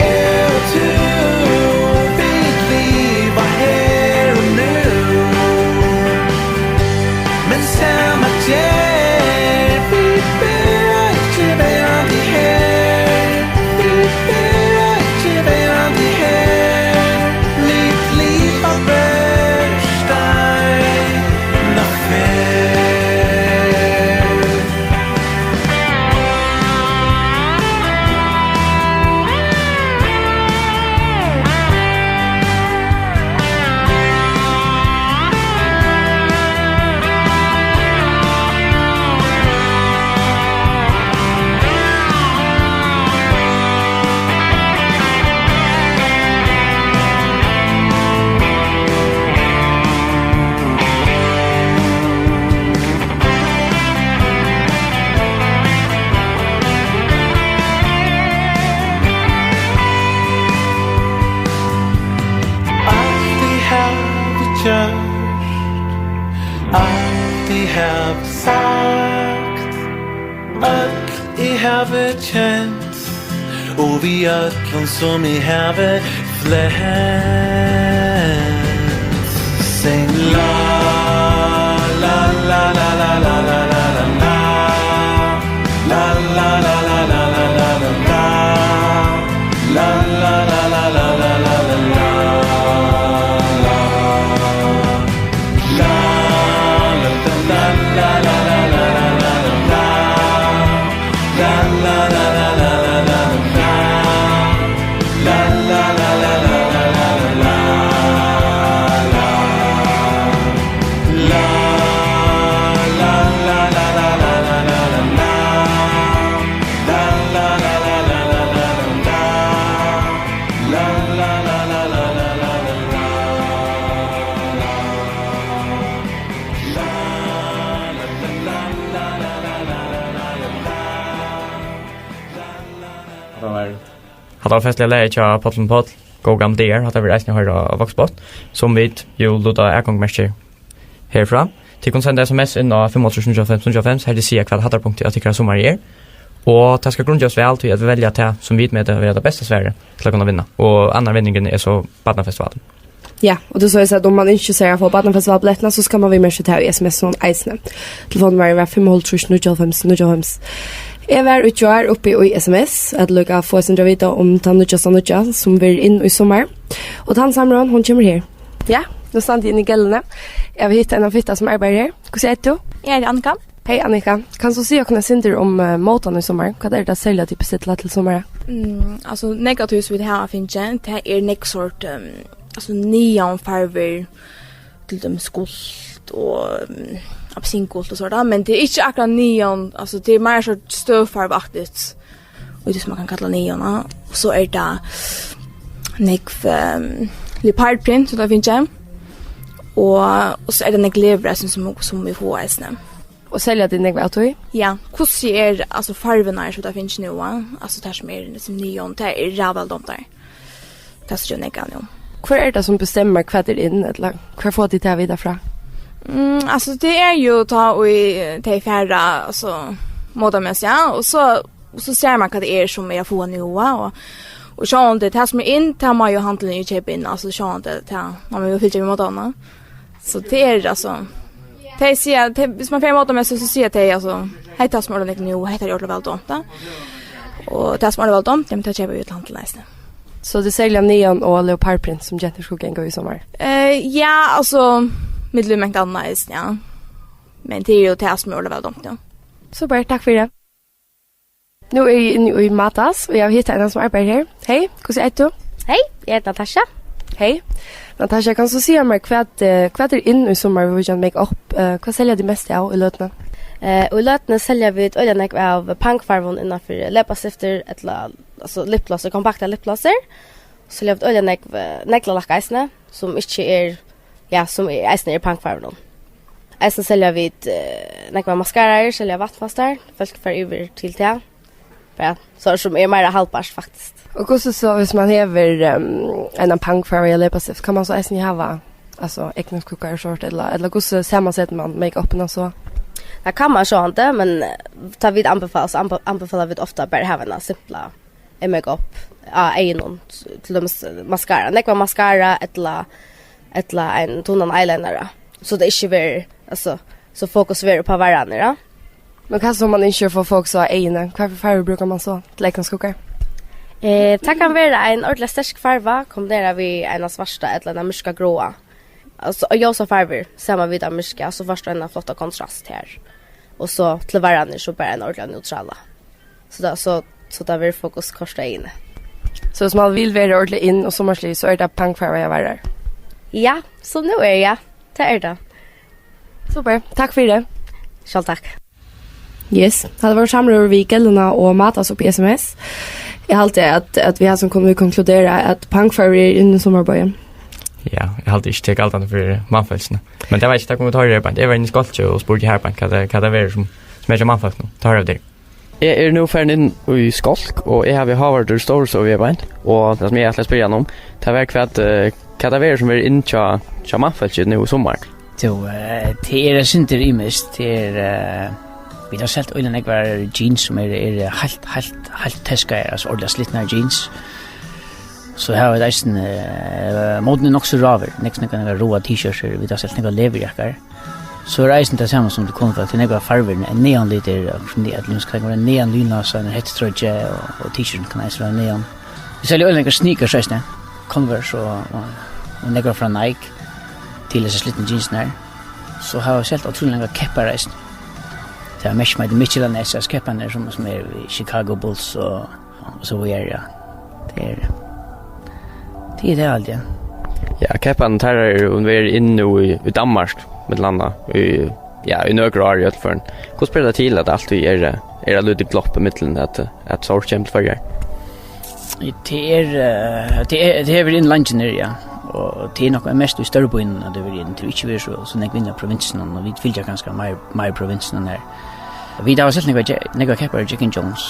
Eg og tú, vit liva her og nú. Men sama ger, vit verða ikki verandi her. Vit verða ikki verandi her. Vit liva bert eina ferð. Alt eg havi gjørt, alt eg havi sagt, øll eg havi kent, og við øllum sum eg havi flent. Sing la, la, la. Hatta var festliga lagið hjá Páll og Páll, Góðu gamlu dagar. Hatta verður eisini at hoyra á Voxpop, sum vit jú lúta atgongumerki herfrá. Tit kunnu senda S M S inn á fimm og hálvtrýss níggju og hálvfems níggju og hálvfems, har tit siga, hvat hæddarpunktið á tykkara summari er. Og tað skal grundgevast væl, tí at vit velja tað, sum vit meta vera tað besta svarið til at kunna vinna. Og annar vinningurin er so Barnafestivalin. Ja, og tú sigur, at um man ynskir sær at fáa Barnafestivalbillettina, so skal man viðmerkja tað í S M S-inum eisini. Telefonnummarið var fimm og hálvtrýss níggju og hálvfems níggju og hálvfems. Eg var í gjár uppi í S M S, at líka fáa eitt sindur at vita um tann nýggjasta nýggja, sum verður inn í summar. Og tann samrøðan, hon kemur her. Ja, nú standi eg inni í Gelluni. Eg havi hitt eina fitta, sum arbeiðir her. Hvussu eitur tú? Eg eiti Annika. Hey Annika, kanst tú siga okkum eitt sindur um uh, mótan í summar? Hvat er tað serliga, tit bestilla til summarið? Mm, altso, nógv av tí sum vit hava fingið, tað er nógv sort, um, altso, neonfarvur, til dømis gult og um, appelsingult og sort, men tað er ikki akkurát neon, altso, tað er meira sort støvfarvaaktigt, og tað sum man kann kalla neon, ja. Og so er tað nógv um, leopardprint, sum tað fingið, og, og so er tað nógv leðureisini, sum, sum vit fáa eisini. Og selja tit nógv av tí? Ja, hvussu er, altso, farvurnar, sum tað fingið nú, va? Altso, tær sum er, sum neon, tað er ræðuliga dámt tær. Tað síggja eg nógv av nú. Hvør er tað, sum bestemmar, hvat er inn, ella hvar fáa tit tað at vita frá? Mm, altso, tað er jú tá ið tey fara, altso, mótamessigt, ja, og so, og so sær man, hvat tað er, sum er at fáa nú, va? Og, og sjálvandi, tað sum er inn, tað má jú handilin jú keypa inn, altso, sjálvandi, tað, man má jú fylgja við mótanum. So tað er, altso, tey siga, tey, viss man fer mótamessigt, so siga tey, altso, hetta sum er nógv nú, hetta er ordiliga væl dámt, ja. Og tað sum er væl dámt, ja, men tað keypa vit út til handilin eisini. So tað er serliga neon og leopardprint, sum gentur skulu ganga í summar? Eh, ja, altso, millum mangt annað eisini, ja. Men tað er jú tað sum er ordiliga væl dámt, ja. Super, takk fyri. Nú eri eg inni í Matas, og eg havi hitt eina, sum arbeiðir her. Hey, hvussu eitur tú? Hey, eg eiti Natasha. Hey. Natasha, kanst tú siga mær, hvat, eh, hvat er inn í summar, viðvíkjandi make-up? Eh, hvat selja tit mest av í løtuni? Eh, í løtuni selja vit øgiliga nógv av pangfarvum innanfyri leppastiftir, ella, altso, lipglossir, kompaktar lipglossir. So selja vit øgiliga nógv, eh, neglalakk eisini, sum ikki er, ja, sum er, eisini er pangfarvur nú. Eisini selja vit, eh, nógvar maskaraer, selja vatnfastar, fólk fara yvir til tað. Ja, so sum er meira haldbart, faktiskt. Og hvussu so, viss man hevur, ehm, eina pangfarva í leppastifti, kann man so eisini hava, altso, eygnaskuggar og sort, ella, ella hvussu samansetir man make-upina so? Tað kann man sjálvandi, men, eh, tá vit anbefala, so anbe-, anbefala vit ofta bara at hava eina simpla make-up á eygunum, til dømis maskara. Nógvan maskara ella, ella ein tunnan eyeliner, so tað ikki verður, altso, so fokus verður upp á varrarnar, ja. Men hvat so man ynskir at fáa fokus á eyguni? Hvat fyri farvur brúkar man so til eygnaskuggar? Eh, tað kann vera ein ordiliga sterk farva, kombinerað við eina svarta ella eina myrka gráa. Altso, og ljósar farvur, saman við tað myrka, so fært tú eina flotta kontrast her. Og so til varrarnar, so bara eina ordiliga neutrala. So tað, so, so tað verður fokus koyrt á eyguni. So viss man vil vera ordiliga inn og summarslig, so er tað pangfarva, eg varrar? Ja, so nú er, ja. Tað er tað. Super, takk fyri. Sjálv takk. Yes, tað var samrøður við Gelluna og Matas uppi í S M S. Eg haldi, at, at vit her sum kunnu vit konkludera, at pangfarvur er inn í summarboðið. Ja, eg haldi ikki, tað er galdandi fyri mannfólkini. Men tað var ikki, tað kom vit hoyra her beint. Eg var inni í Skálki og spurdi her beint, hvat tað, hvat tað verður sum, sum er hjá mannfólkinum. Tá hoyra vit tær. Eg eri nú farin inn í Skálk, og eg havi Hávardur Stórustovu her beint. Og tað sum eg ætlaði at spyrja hann um, tað var hvat, eh, hvat tað verður sum verður inn hjá, hjá mannfólki nú í summar. Jú, eh, tað er eitt sindur ymiskt. Tað er, eh, vit hava selt øgiliga nógvar jeans sum eru, eru heilt, heilt, heilt teskaðar, altso ordiliga slitnar jeans. So hava vit eisini, eh, mótin er nokk so ráur. Nógv, nógv, nógv ráar T-shirts, vit hava selt nógvar leðurjakkar. So er eisini tað sama sum tú kom frá, tað er nógvar farvur, ne-, neonlitir, og sum tað er, at tað kann vera neon lynlás, ein hettutroyggja og, og T-shirtin kann eisini vera neon. Vit selja øgiliga nógvar sneakers eisini, Converse og, og, og nógvar frá Nike, til hesar slitnu jeansirnar. So hava vit selt ótrúliga nógvar keppar eisini. Tað er merki sum eitur Mitchell and Ness, altso kepparnir sum, sum eru við Chicago Bulls og, og so víðari, ja. Tað er, tað er tað, haldi eg. Ja, kepparnir, teir eru verið inn nú í, í Danmark, millum annað, í, ja, í nøkur ár í øllum førum. Hvussu ber tað til, at altíð er, er eitt lítið glopp ímillum, at, at sort kemur til Føroyar? Tað er, eh, tað er, tað hevur verið inn leingi niðri, ja. Og tað er nokk mest í størri býunum, at tað hevur verið inn. Tað hevur ikki verið so, so nógv inni í provinsinum, og vit fylgja kanska meir, meir provinsinum her. Vit hava selt nógvar je-, nógvar keppar í Jack and Jones.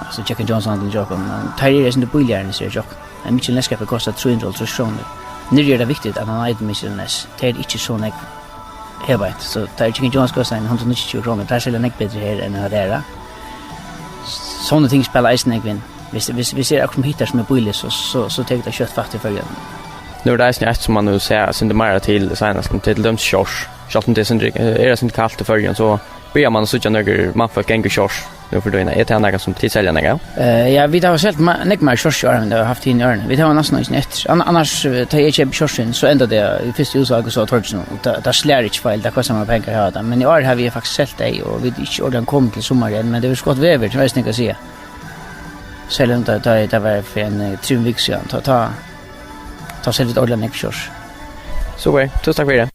Altso, Jack and Jones handilin hjá okkum, men teir eru eisini bíligari enn hesir hjá okkum. Ein mikil neyðskapur kostar trý hundrað og hálvtrýss krónur. Niðri er tað viktigt at mann eitur mikil neyðs. Tað er ikki so nógv her beint, so teir Jack and Jones kosta ein hundrað og níggjuogtjúgu krónur. Teir selja nógv betri her enn at vera. Sonni ting spæla eisini nógv inn. Viss, viss, viss er okkurt sum hittar sum er bíligt, so, so, so tekur tað skjótt fatt í Føroyum. Nú er tað eisini eitt, sum mann nú sær eitt sindur meira til seinast, men tað er til dømis shorts. Sjálvt um tað er sindur, er eitt sindur kalt í Føroyum, so byrjar mann at síggja nøkur mannfólk ganga í shorts nú fyri tíðina. Er tað nakað sum tit selja nakað av? Eh, ja, vit hava selt ma-, nógv meir shorts í ár enn vit hava havt hini árini. Vit hava næstan eingin eftir. Ann-, annars, eh, tá eg keypi shortsin, so endar tað í fyrstu útsølu á torginum, og tað, tað slær ikki feil, tað kostar meir pengar at hava tað. Men í ár havi eg faktiskt selt tey, og vit eru ikki ordiliga komin til summar enn, men tað er so gott veður, tað er eisini nakað at siga. Selja tey, tá, tá var fyri ein, eh, trimum vikum síðan, tá, tá, tá selja vit ordiliga nógv shorts. Super, túsund takk fyri.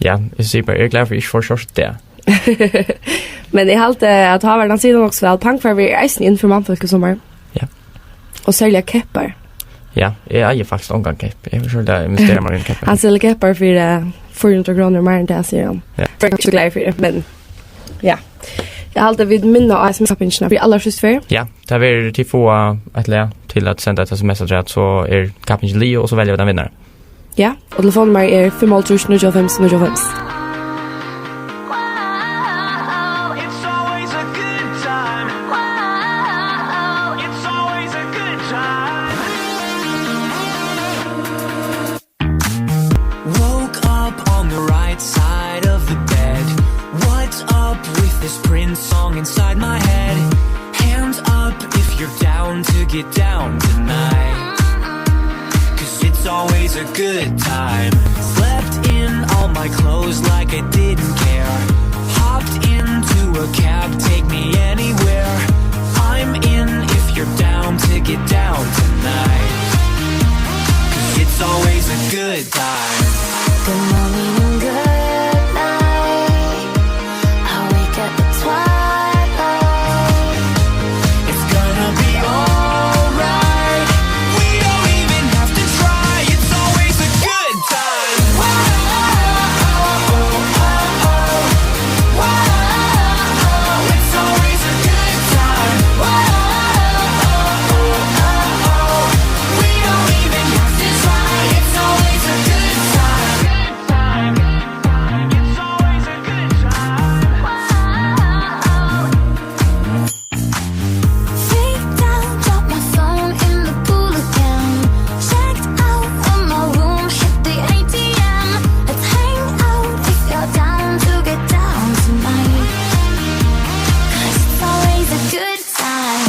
Ja, eg sigi bara, eg eri glaður fyri, at eg ikki fór shorts í dag. Men eg haldi, at tá var hann sigur nokk so væl. Pangfar verður eisini inn fyri mannfólk í summar. Ja. Og serliga keppar. Ja, eg eigi faktiskt ongan kepp. Eg vil sjálvandi investera meir í ein kepp. Hann selur keppar fyri, eh, fýra hundrað krónur meir enn tað, sigur hann. Ja. Eg eri ikki so glaður fyri, men ja. Eg haldi, vit minna á S M S-kappingina fyri allarfyrstu ferð. Ja, tað verður, tit fáa eitt lag til at senda eitt S M S afturat, so er kappingin liðug, og so velja vit ein vinnara. Ja, og telefonnummarið er fimm hálvtrýss níggjuoghálvfems níggjuoghálvfems. Wow, it's always a good time. Wow, it's always a good time. Woke up on the right side of the bed. What's up with this Prince song inside my head? Hands up if you're down to get down tonight. 'Cause it's always a good time. Slept in all my clothes like I didn't care. Hopped into a cab, take me anywhere. I'm in if you're down to get down tonight. 'Cause it's always a good time. Good morning and good night. I wake at the twilight. It's gonna be alright. We don't even have to try. It's always a good time. Whoa, whoa, whoa, whoa. Whoa, it's always a good time. Whoa, we don't even have to try. It's always a good time. Feet down, drop my phone in the pool again. Checked out of my room, hit the A T M. Let's hang out if you're down to get down tonight. 'Cause it's always a good time.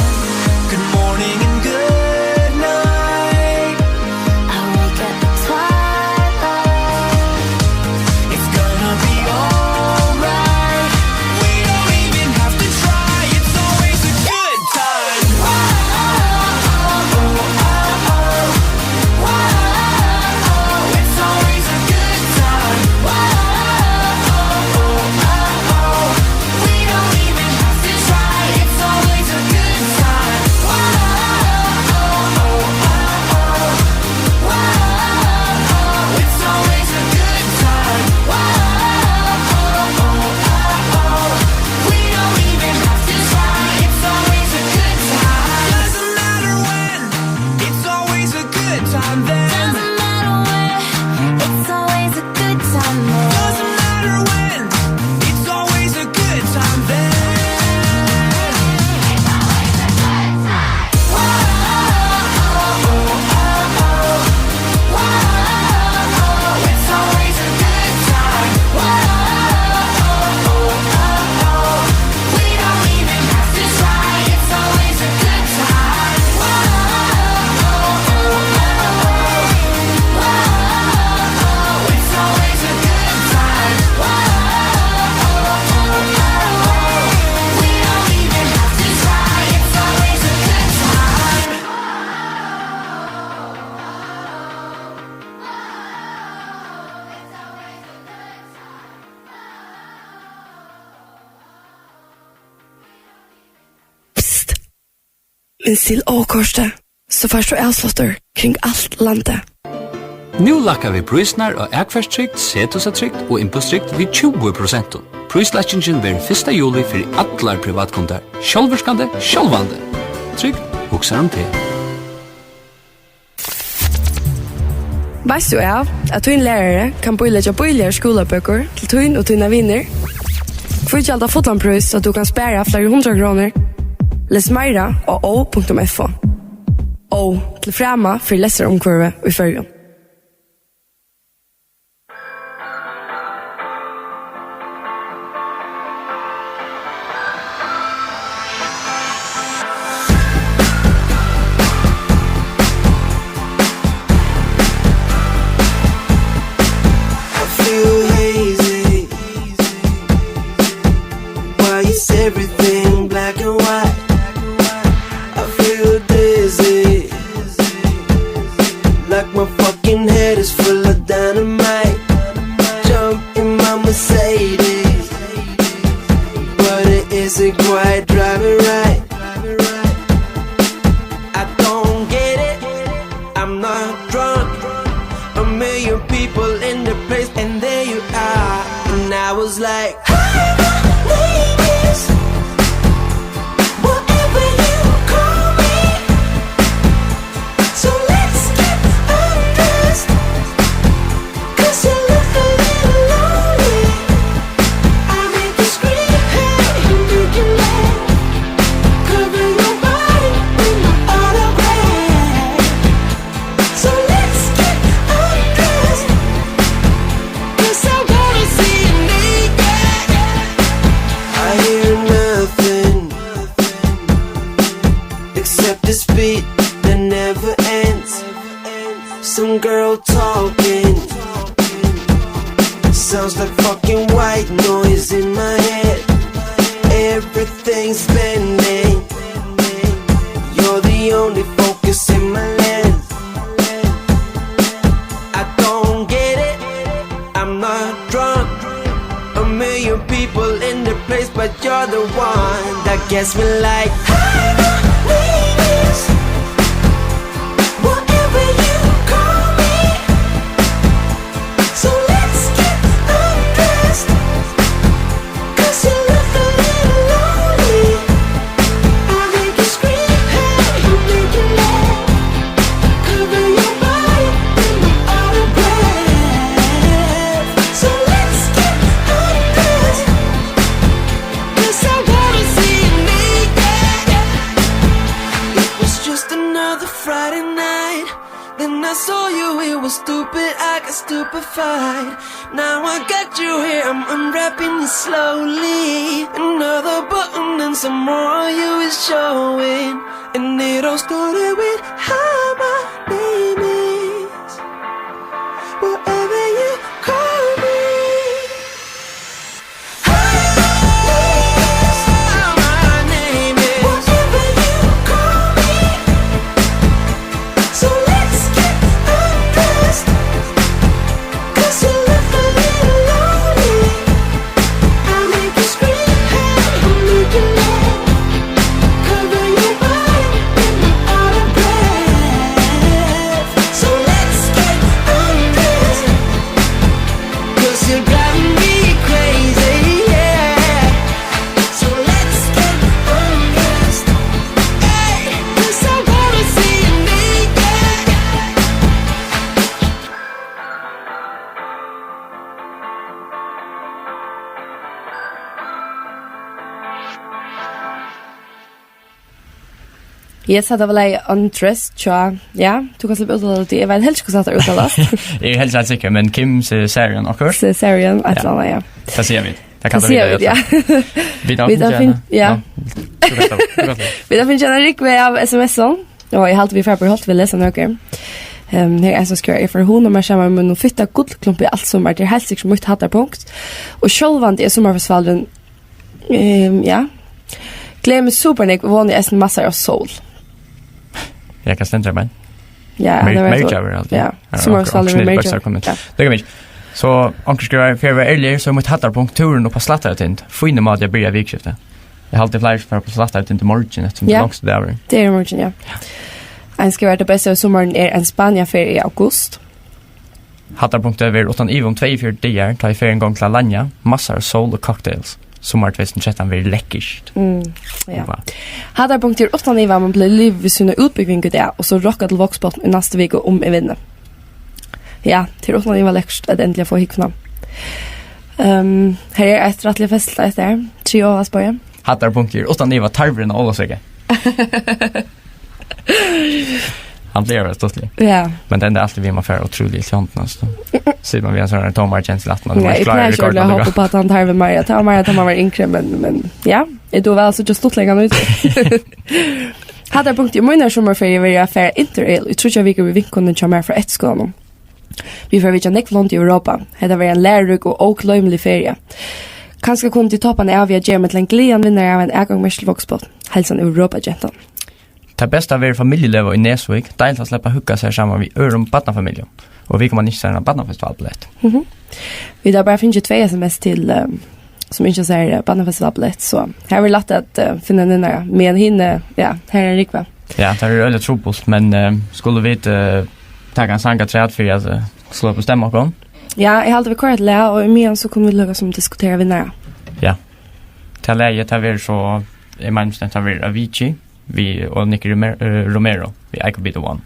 Good morning and good night. I wake at the twilight. It's gonna be alright. We don't even have to try. It's always a good time. Whoa, oh, oh, oh, oh, oh. Whoa, it's always a good time. Whoa, oh, oh, oh, oh. We don't even have to try. It's always a good time. Whoa, oh, oh, oh, oh. Whoa, it's always a good time. Whoa, oh, oh, oh, oh. We don't even have to try. It's always a good time. Doesn't matter when. It's always a good time then. Doesn't matter where, it's always a good time there. Doesn't matter when, it's always a good time then. Whoa, oh, oh, oh, oh. Whoa, it's always a good time. Whoa, oh, oh, oh, oh. We don't even have to try. It's always a good time. Whoa, oh, oh, oh, oh. Whoa, it's always a good time. Whoa, oh, oh, oh, oh. We don't even have to try. It's always a good time. Psst! Minst til Ó-kortið, so fært tú avsláttur kring alt landið. Nú lækka vit prísirnar á akfarstrygd, sethúsatrygd og innbústrygd við tjúgu prosent. Príslækkingin verður fyrsta juli fyri allar privatkundar. Sjálvvirkandi, sjálvandi. Trygd hugsar um teg. Veitst tú av, at tín lærari kann bíleggja bíligar skúlabøkur til tín og tínar vinir? Hví gjalda fullan prís, so tú kann spara fleiri hundrað krónur? Les meira á ó punktum f o. Ó, til frama fyri lestrarumhvørvið í Føroyum. I feel hazy. Why is everything black and white? I feel dizzy. Like my fucking head is full of dynamite. Jump in my Mercedes, but it isn't quite driving right. I don't get it. I'm not drunk. A million people in the place, and there you are. And I was like, "Hi, my name is whatever you call me. So let's get undressed, 'cause you look a little lonely. I make you scream, hey, you make you laugh. Cover your body with my autograph. So let's get undressed, 'cause I wanna see you naked." I hear nothing except this beat that never ends. Some girl talking. Sounds like fucking white noise in my head. Everything's bending. You're the only focus in my lens. I don't get it. I'm not drunk. A million people in the place, but you're the one that gets me like, "Hi, my name is whatever you call me. So let's get undressed, 'cause you look a little lonely. I make you scream, hey, you make you laugh. Cover your body in my autograph. So let's get undressed, 'cause I wanna see you naked." It was just another Friday night. Then I saw you, it was stupid, I got stupefied. Now I got you here, I'm unwrapping you slowly. Another button and some more of you is showing. And it all started with how my name is. Whatever you call me. So let's get undressed, 'cause you're driving me crazy, yeah. So let's get undressed, hey, 'cause I wanna see you naked. Yes, hetta var lagið Undressed, tja. Ja, tú kanst sleppa at úttala teg. Eg veit helst ikki, hvussu hatta úttalast. Eg eri helst heilt sikker, men Kim Cesarion, okkurt? Cesarion, eitt Ja. ella annað, ja. Tað siga vit. Tað kalla Tað siga vit vit, ja. tað. Vit hava Vit hava fingið fingið, eina. ja. Ná, tú kanst ta-, tú kanst ta. Vit hava fingið eina rúgvu av S M S-um, og eg haldi, vit fara bara heilt við at lesa nøkur. Ehm, her er ein, sum skrivar, "Eg fari at hugna mær saman við mínum fitta gullklumpi alt summar. Tað er heilt sikkurt mítt hæddarpunkt. Og sjálvandi er summarfestivalurin Ehm, ja. Gleði meg super nógv og vóni eisini massar av sól." Ja, hvat stendur har, men? Ja, Mer-, hann er Merkjaver, alltid. Ja, Ja, summarfestivalur ok, ok, við Merkjaver. Snillt, komið. Ja. Tað kann vit. So, onkur skrivar, "Fyri at vera ærligur, so er mítt hæddarpunkt túrurin upp á Slættaratind. Fínur máti at byrja vikuskiftið. Eg haldi, fleiri fara upp á Slættaratind í morgin, eftir sum tað er Ja. longsti dagur." Tað er í morgin, ja. Ein skrivar, "Tað besta við summarinum er ein Spaniaferð í august." Hattarpunktið verður uttan iva um tveyogfjøruti dagar, tá ið ferðin gongur til Alanya, massar av sól og cocktails. Summar tvey túsund og trettan verður lekkurt. Mm, ja. Wow. Hattarpunktið er uttan iva, man blívur liðugur við sína útbúgving í dag, og so rokka til Vágsbotn í næstu viku, um eg vinni. Ja, tað er uttan iva lekkurt at endiliga fáa húgvuna. Ehm, her er eitt rættiliga festligt eitt her. Trý ávaspáir. Hattarpunktið er uttan iva tarvurin á Ólavsøku. Hann plagar at vera stuttligur. Ja. Men tað endar altíð við, at man fær ótrúliga ilt í hondina, so situr man við ein sånn tómari kenslu aftan á, man Ja, ikki eg klárar plagar at ikki rekorda at nakað. Hoppa upp á tann tarvin meira. Tað var meira, tá man var yngri, men, men ja. Eg dugi væl at síggja stuttleikan út. Hattarpunktið er mínar summarferiur verður at fara interrail í tríggjar vikur við vinkonuni hjá mær frá eftirskúlanum. Vit fara at vitja nógv lond í Europa. Hetta verður ein lærurík og ógloymlig feria. Kanska kunnu tit toppa hana av við at gera meg til ein glaðan vinnara av ein atgongumerki til Vágsbotn. Heilsan, Europagentan. Tað besta verður familjuleyva í Nesvík, deiligt at sleppa at hugga sær saman við øðrum barnafamiljum, og vit koma at ynskja sær eina barnafestivalbillett. Mhm. Vit hava bara fingið tvey S M S til, ehm, sum ynskja sær, eh, barnafestivalbillett, so her verður lætt at, eh, finna ein vinnara. Men hini, ja, her er rúgva. Ja, tað er øgiliga trupult, men, eh, skulu vit, eh, taka ein sang afturat fyri at, eh, sleppa at stemma okkum? Ja, eg haldi, vit koyra eitt lag, og ímeðan so kunnu vit líka sum diskutera vinnara. Ja. Tað lagið, tað verður so, eg meini, tað verður Avicii við, og Nicky Romer-, eh, Romero við I Could Be The One.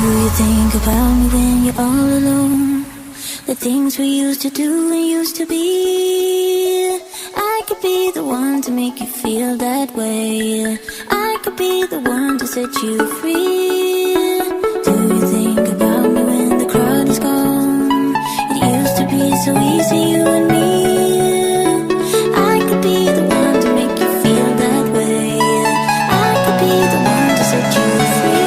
Do you think about me when you're all alone? The things we used to do and used to be. I could be the one to make you feel that way. I could be the one to set you free. Do you think about me when the crowd is gone? It used to be so easy, you and me. I could be the one to make you feel that way. I could be the one to set you free.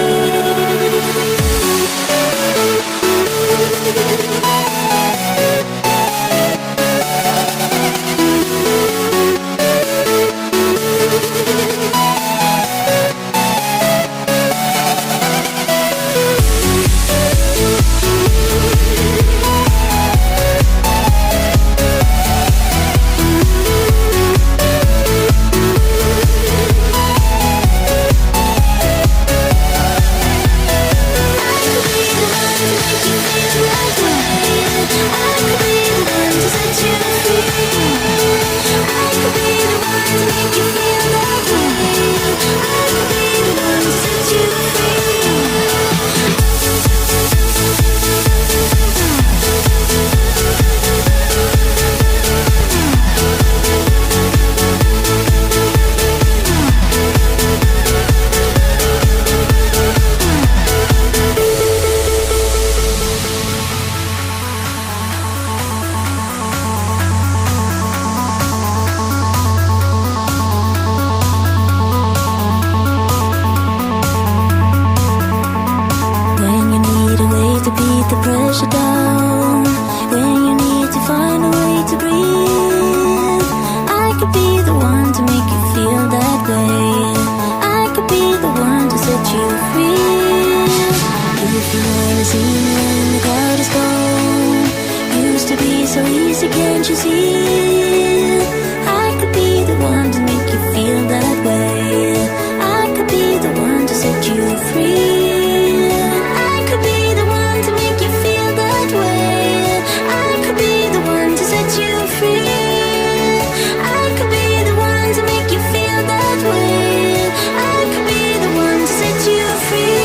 When you need a way to beat the pressure down, when you need to find a way to breathe, I could be the one to make you feel that way. I could be the one to set you free. If you wanna see me when the crowd is gone, used to be so easy, can't you see? I could be the one to make you feel that way. I could be the one to set you free. I could be the one to make you feel that way. I could be the one to set you free. I could be the one to make you feel that way. I could be the one to set you free.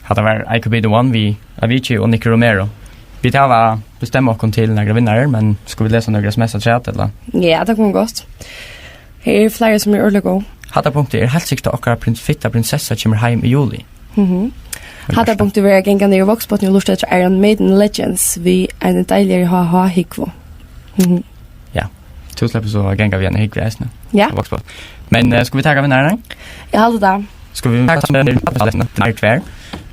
Hatta var I Could Be The One við Avicii og Nicky Romero. Vit hava bestemt okkum til nakrar vinnarar, men skulu vit lesa nøkur S M S afturat, ella? Ja, tað kunnu vit gott. Her eru fleiri, sum eru ordiliga góð. Hatta punktið er heilt sikkurt, at okkara prins-, fitta prinsessa kemur heim í juli. Mhm. Hatta punktið verður at ganga niður í Vágsbotn og lurta eftir Iron Maiden Legends við eini deiligari ha-ha-húgvu. Mhm. Ja. Tú sleppur so at ganga við eini húgvu eisini. Ja. Á Vágsbotn. Men, eh, skulu vit taka vinnararnar? Eg haldi tað. Skulu vit taka tað? Nei, tvær.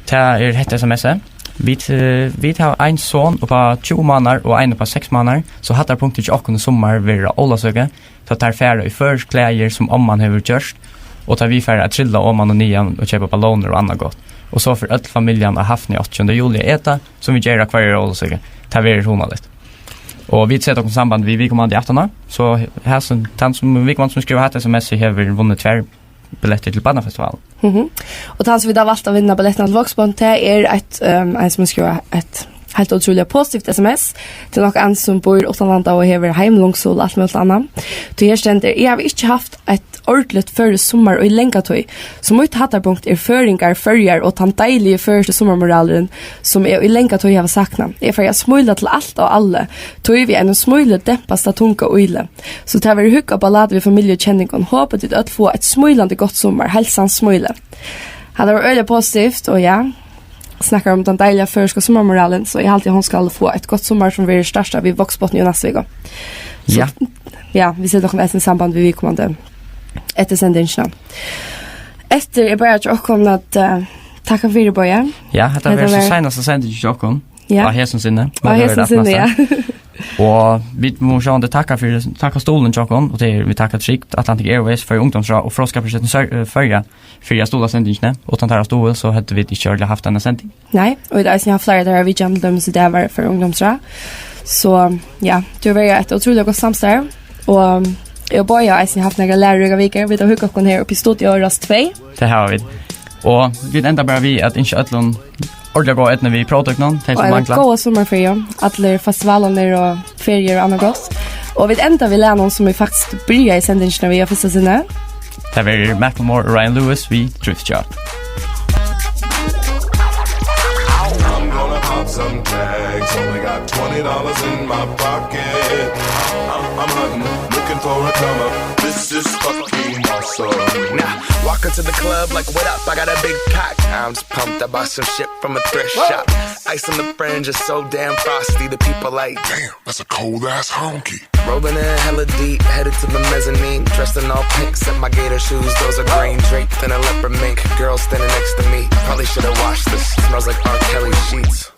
Tað er hetta S M S-ið. Vit, eh, vit hava ein son upp á tjúgu mánaðar og ein upp á seks mánaðar, so hatta punktið hjá okkum í summar verður á Ólavsøku, tá teir fara í føroysk klæðir, sum omman hevur gjørt, og tá vit fara at trilla oman og niðan og keypa ballónir og annað gott. Og so fer øll familjan á Hafni áttaogtjúgunda juli at eta, sum vit gera hvørja Ólavsøku. Tað verður hugnaligt. Og vit seta okkum samband við viðkomandi aftaná, so hasin, tann sum viðkomandi sum skrivar hatta S M S hevur vunnið tvær billettir til barnafestivalin. Mhm. Og tann sum vit hava valt at vinna billettina til Vágsbotn, tað er eitt, ehm, ein sum skrivar eitt heilt ótrúliga positivt S M S. Tað er nokk ein sum býr uttanlanda og hevur heimlongsul og alt møguligt annað. Tí her stendur: "Eg havi ikki havt eitt ordiligt føroyskt summar í langa tíð. So mítt hæddarpunkt er føroyingar, Føroyar og tann deiligi føroyski summarmoralurin, sum eg í langa tíð havi saknað. Eg fari at smíla til alt og alla, tí við einum smíli dempast tað tunga ýlið. So tað verður hugg og ballade við familju og kenningum. Hopi tit øll fáa eitt smílandi gott summar. Heilsan, Smíli." Hatta var øgiliga positivt, og ja, snakkar um tann deiliga føroyska summarmoralin, so eg haldi, hon skal fáa eitt gott summar, sum verður startað við Vágsbotni í næstu viku. So, ja. Ja, vit seta okkum eisini í samband við viðkomandi eftir sendingina. Eftir er bara hjá okkum at, eh, takka fyri, Bogi. Ja, hetta Hetta verður so var seinasta sending hjá okkum. Ja. Á hesum sinni. Á hesum sinni, ja. Og vit mugu sjálvandi takka fyri, takka stuðulin hjá okkum, og tað er, vit takka trygt Atlantic Airways, Føroya Ungdómsráð og Fróðskaparsetur Sør-, eh, Føroya fyri at stuðla sendingini. Uttan teirra stuðul, so høvdu vit ikki ordiliga havt eina sending. Nei, og vit hava eisini havt fleiri, teirra vitjan til dømis í dag var Føroya Ungdómsráð. So, ja, tað hevur verið eitt ótrúliga gott samstarv, og eg og Bogi hava eisini havt nakrar læruríkar vikur. Vit hava hugt okkum her uppi í studio á Rás tvey. Tað hava vit. Og vit enda bara við at ynskja øllum ordiliga góða eydnu við próvtøkunum, tey Og sum eina mangla. Góða summarferiu, allir festivalarnir og feriur og annað gott. Og vit enda við lagnum, sum vit faktiskt byrjaði sendingina við á fyrsta sinni. Tað verður Macklemore og Ryan Lewis við Thrift Shop. I'm gonna pop some tags, only got twenty dollars in my pocket. I'm, I'm hunting, looking for a come up. This is fucking awesome. Now, walk into the club like, "What up? I got a big cock." I'm just pumped, I bought some shit from a thrift shop. Ice on the fringe is so damn frosty, the people like, "Damn, that's a cold ass honky." Rolling in hella deep, headed to the mezzanine. Dressed in all pink, set my gator shoes, those are green. Draped in a leopard mink, girl standing next to me. Probably should've washed this, smells like R. Kelly sheets.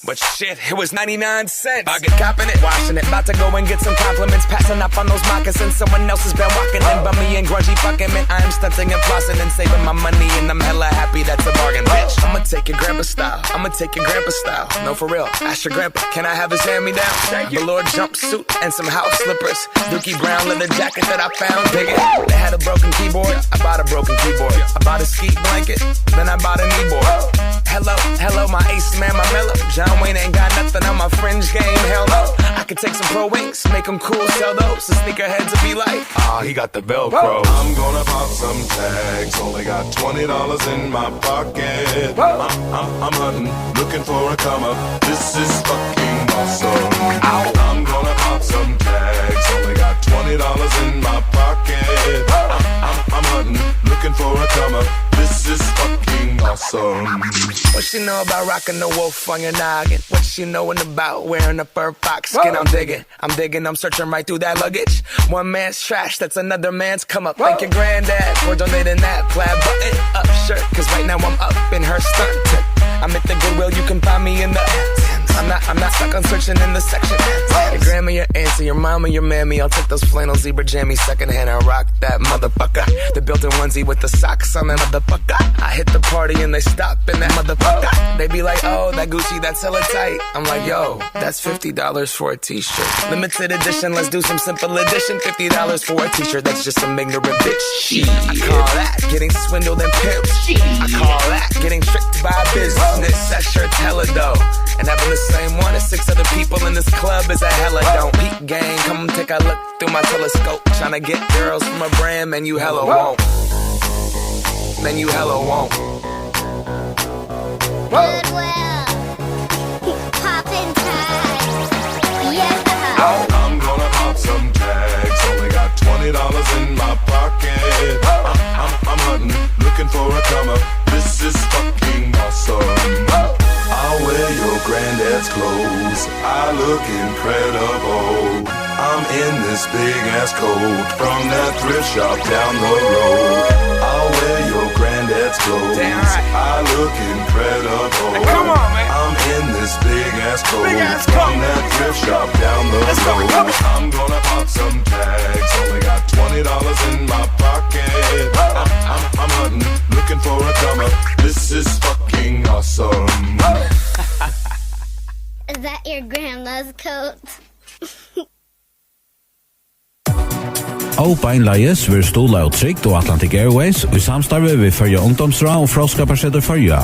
But shit, it was ninety-nine cents. I get copping it, washing it. About to go and get some compliments. Passing up on those moccasins. Someone else has been walking in by me and grungy fucking man. I am stunting and flossing and saving my money, and I'm hella happy that's a bargain, bitch. I'ma take your grandpa style. I'ma take your grandpa style. No, for real. Ask your grandpa, can I have his hand me down? Thank you. Velour jumpsuit and some house slippers. Dookie brown leather jacket that I found. Dig it. They had a broken keyboard. I bought a broken keyboard. I bought a ski blanket. Then I bought a kneeboard. Hello, hello, my ace man, my mellow. John Wayne ain't got nothing on my fringe game. Hell no. I could take some pro wings, make 'em cool, sell those. The sneakerheads will be like, "Ah, he got the Velcro." I'm gonna pop some tags. Only got twenty dollars in my pocket. I'm, I'm, I'm hunting, looking for a come up. This is fucking awesome. Ow. I'm gonna pop some tags. Only got twenty dollars in my pocket. I'm, I'm, I'm hunting, looking for a come up. This is fucking awesome. What she know about rocking the wolf on your noggin? What she knowin' about wearing a fur fox skin? I'm digging. I'm digging, I'm searching right through that luggage. One man's trash, that's another man's come up. Thank your granddad for donating that plaid button up shirt, 'cause right now I'm up in her stunt. I'm at the Goodwill, you can find me in the. I'm not, I'm not stuck on searching in the section. Your grandma, your auntie, your mama, your mammy, I'll take those flannel zebra jammies secondhand and rock that motherfucker. The built-in onesie with the socks on that motherfucker. I hit the party and they stop in that motherfucker. They be like, "Oh, that Gucci, that's hella tight." I'm like, "Yo, that's fifty dollars for a t-shirt. Limited edition, let's do some simple edition. Fifty dollars for a t-shirt, that's just some ignorant bitch shit. I call that getting swindled and pimped. I call that getting tricked by a business. That shirt's hella dope. And having the same one as six other people in this club is a hella don't. Peep game, come take a look through my telescope. Tryna get girls from a brand, man, you hella won't. Then you hella won't. Goodwill. Poppin' tags. Yeah. I'm gonna pop some tags. Only got twenty dollars in my pocket. I'm, I'm, I'm hunting, looking for a come up. This is fucking awesome. I'll wear your granddad's clothes. I look incredible. I'm in this big ass coat from that thrift shop down the road. I'll wear your granddad's clothes. Damn right. I look incredible. Hey, come on, man. I'm in this big ass coat. Big ass coat. From that thrift shop down the road. Let's go, come on. I'm gonna pop some tags. Only got twenty dollars in my pocket. I'm, I'm, I'm hunting, looking for a come up. This is fucking awesome. Is that your grandma's coat? Ó beinleiðis verður stuðlað av Trygd og Atlantic Airways í samstarvi við Føroya Ungdómsráð og Fróðskaparsetur Føroya.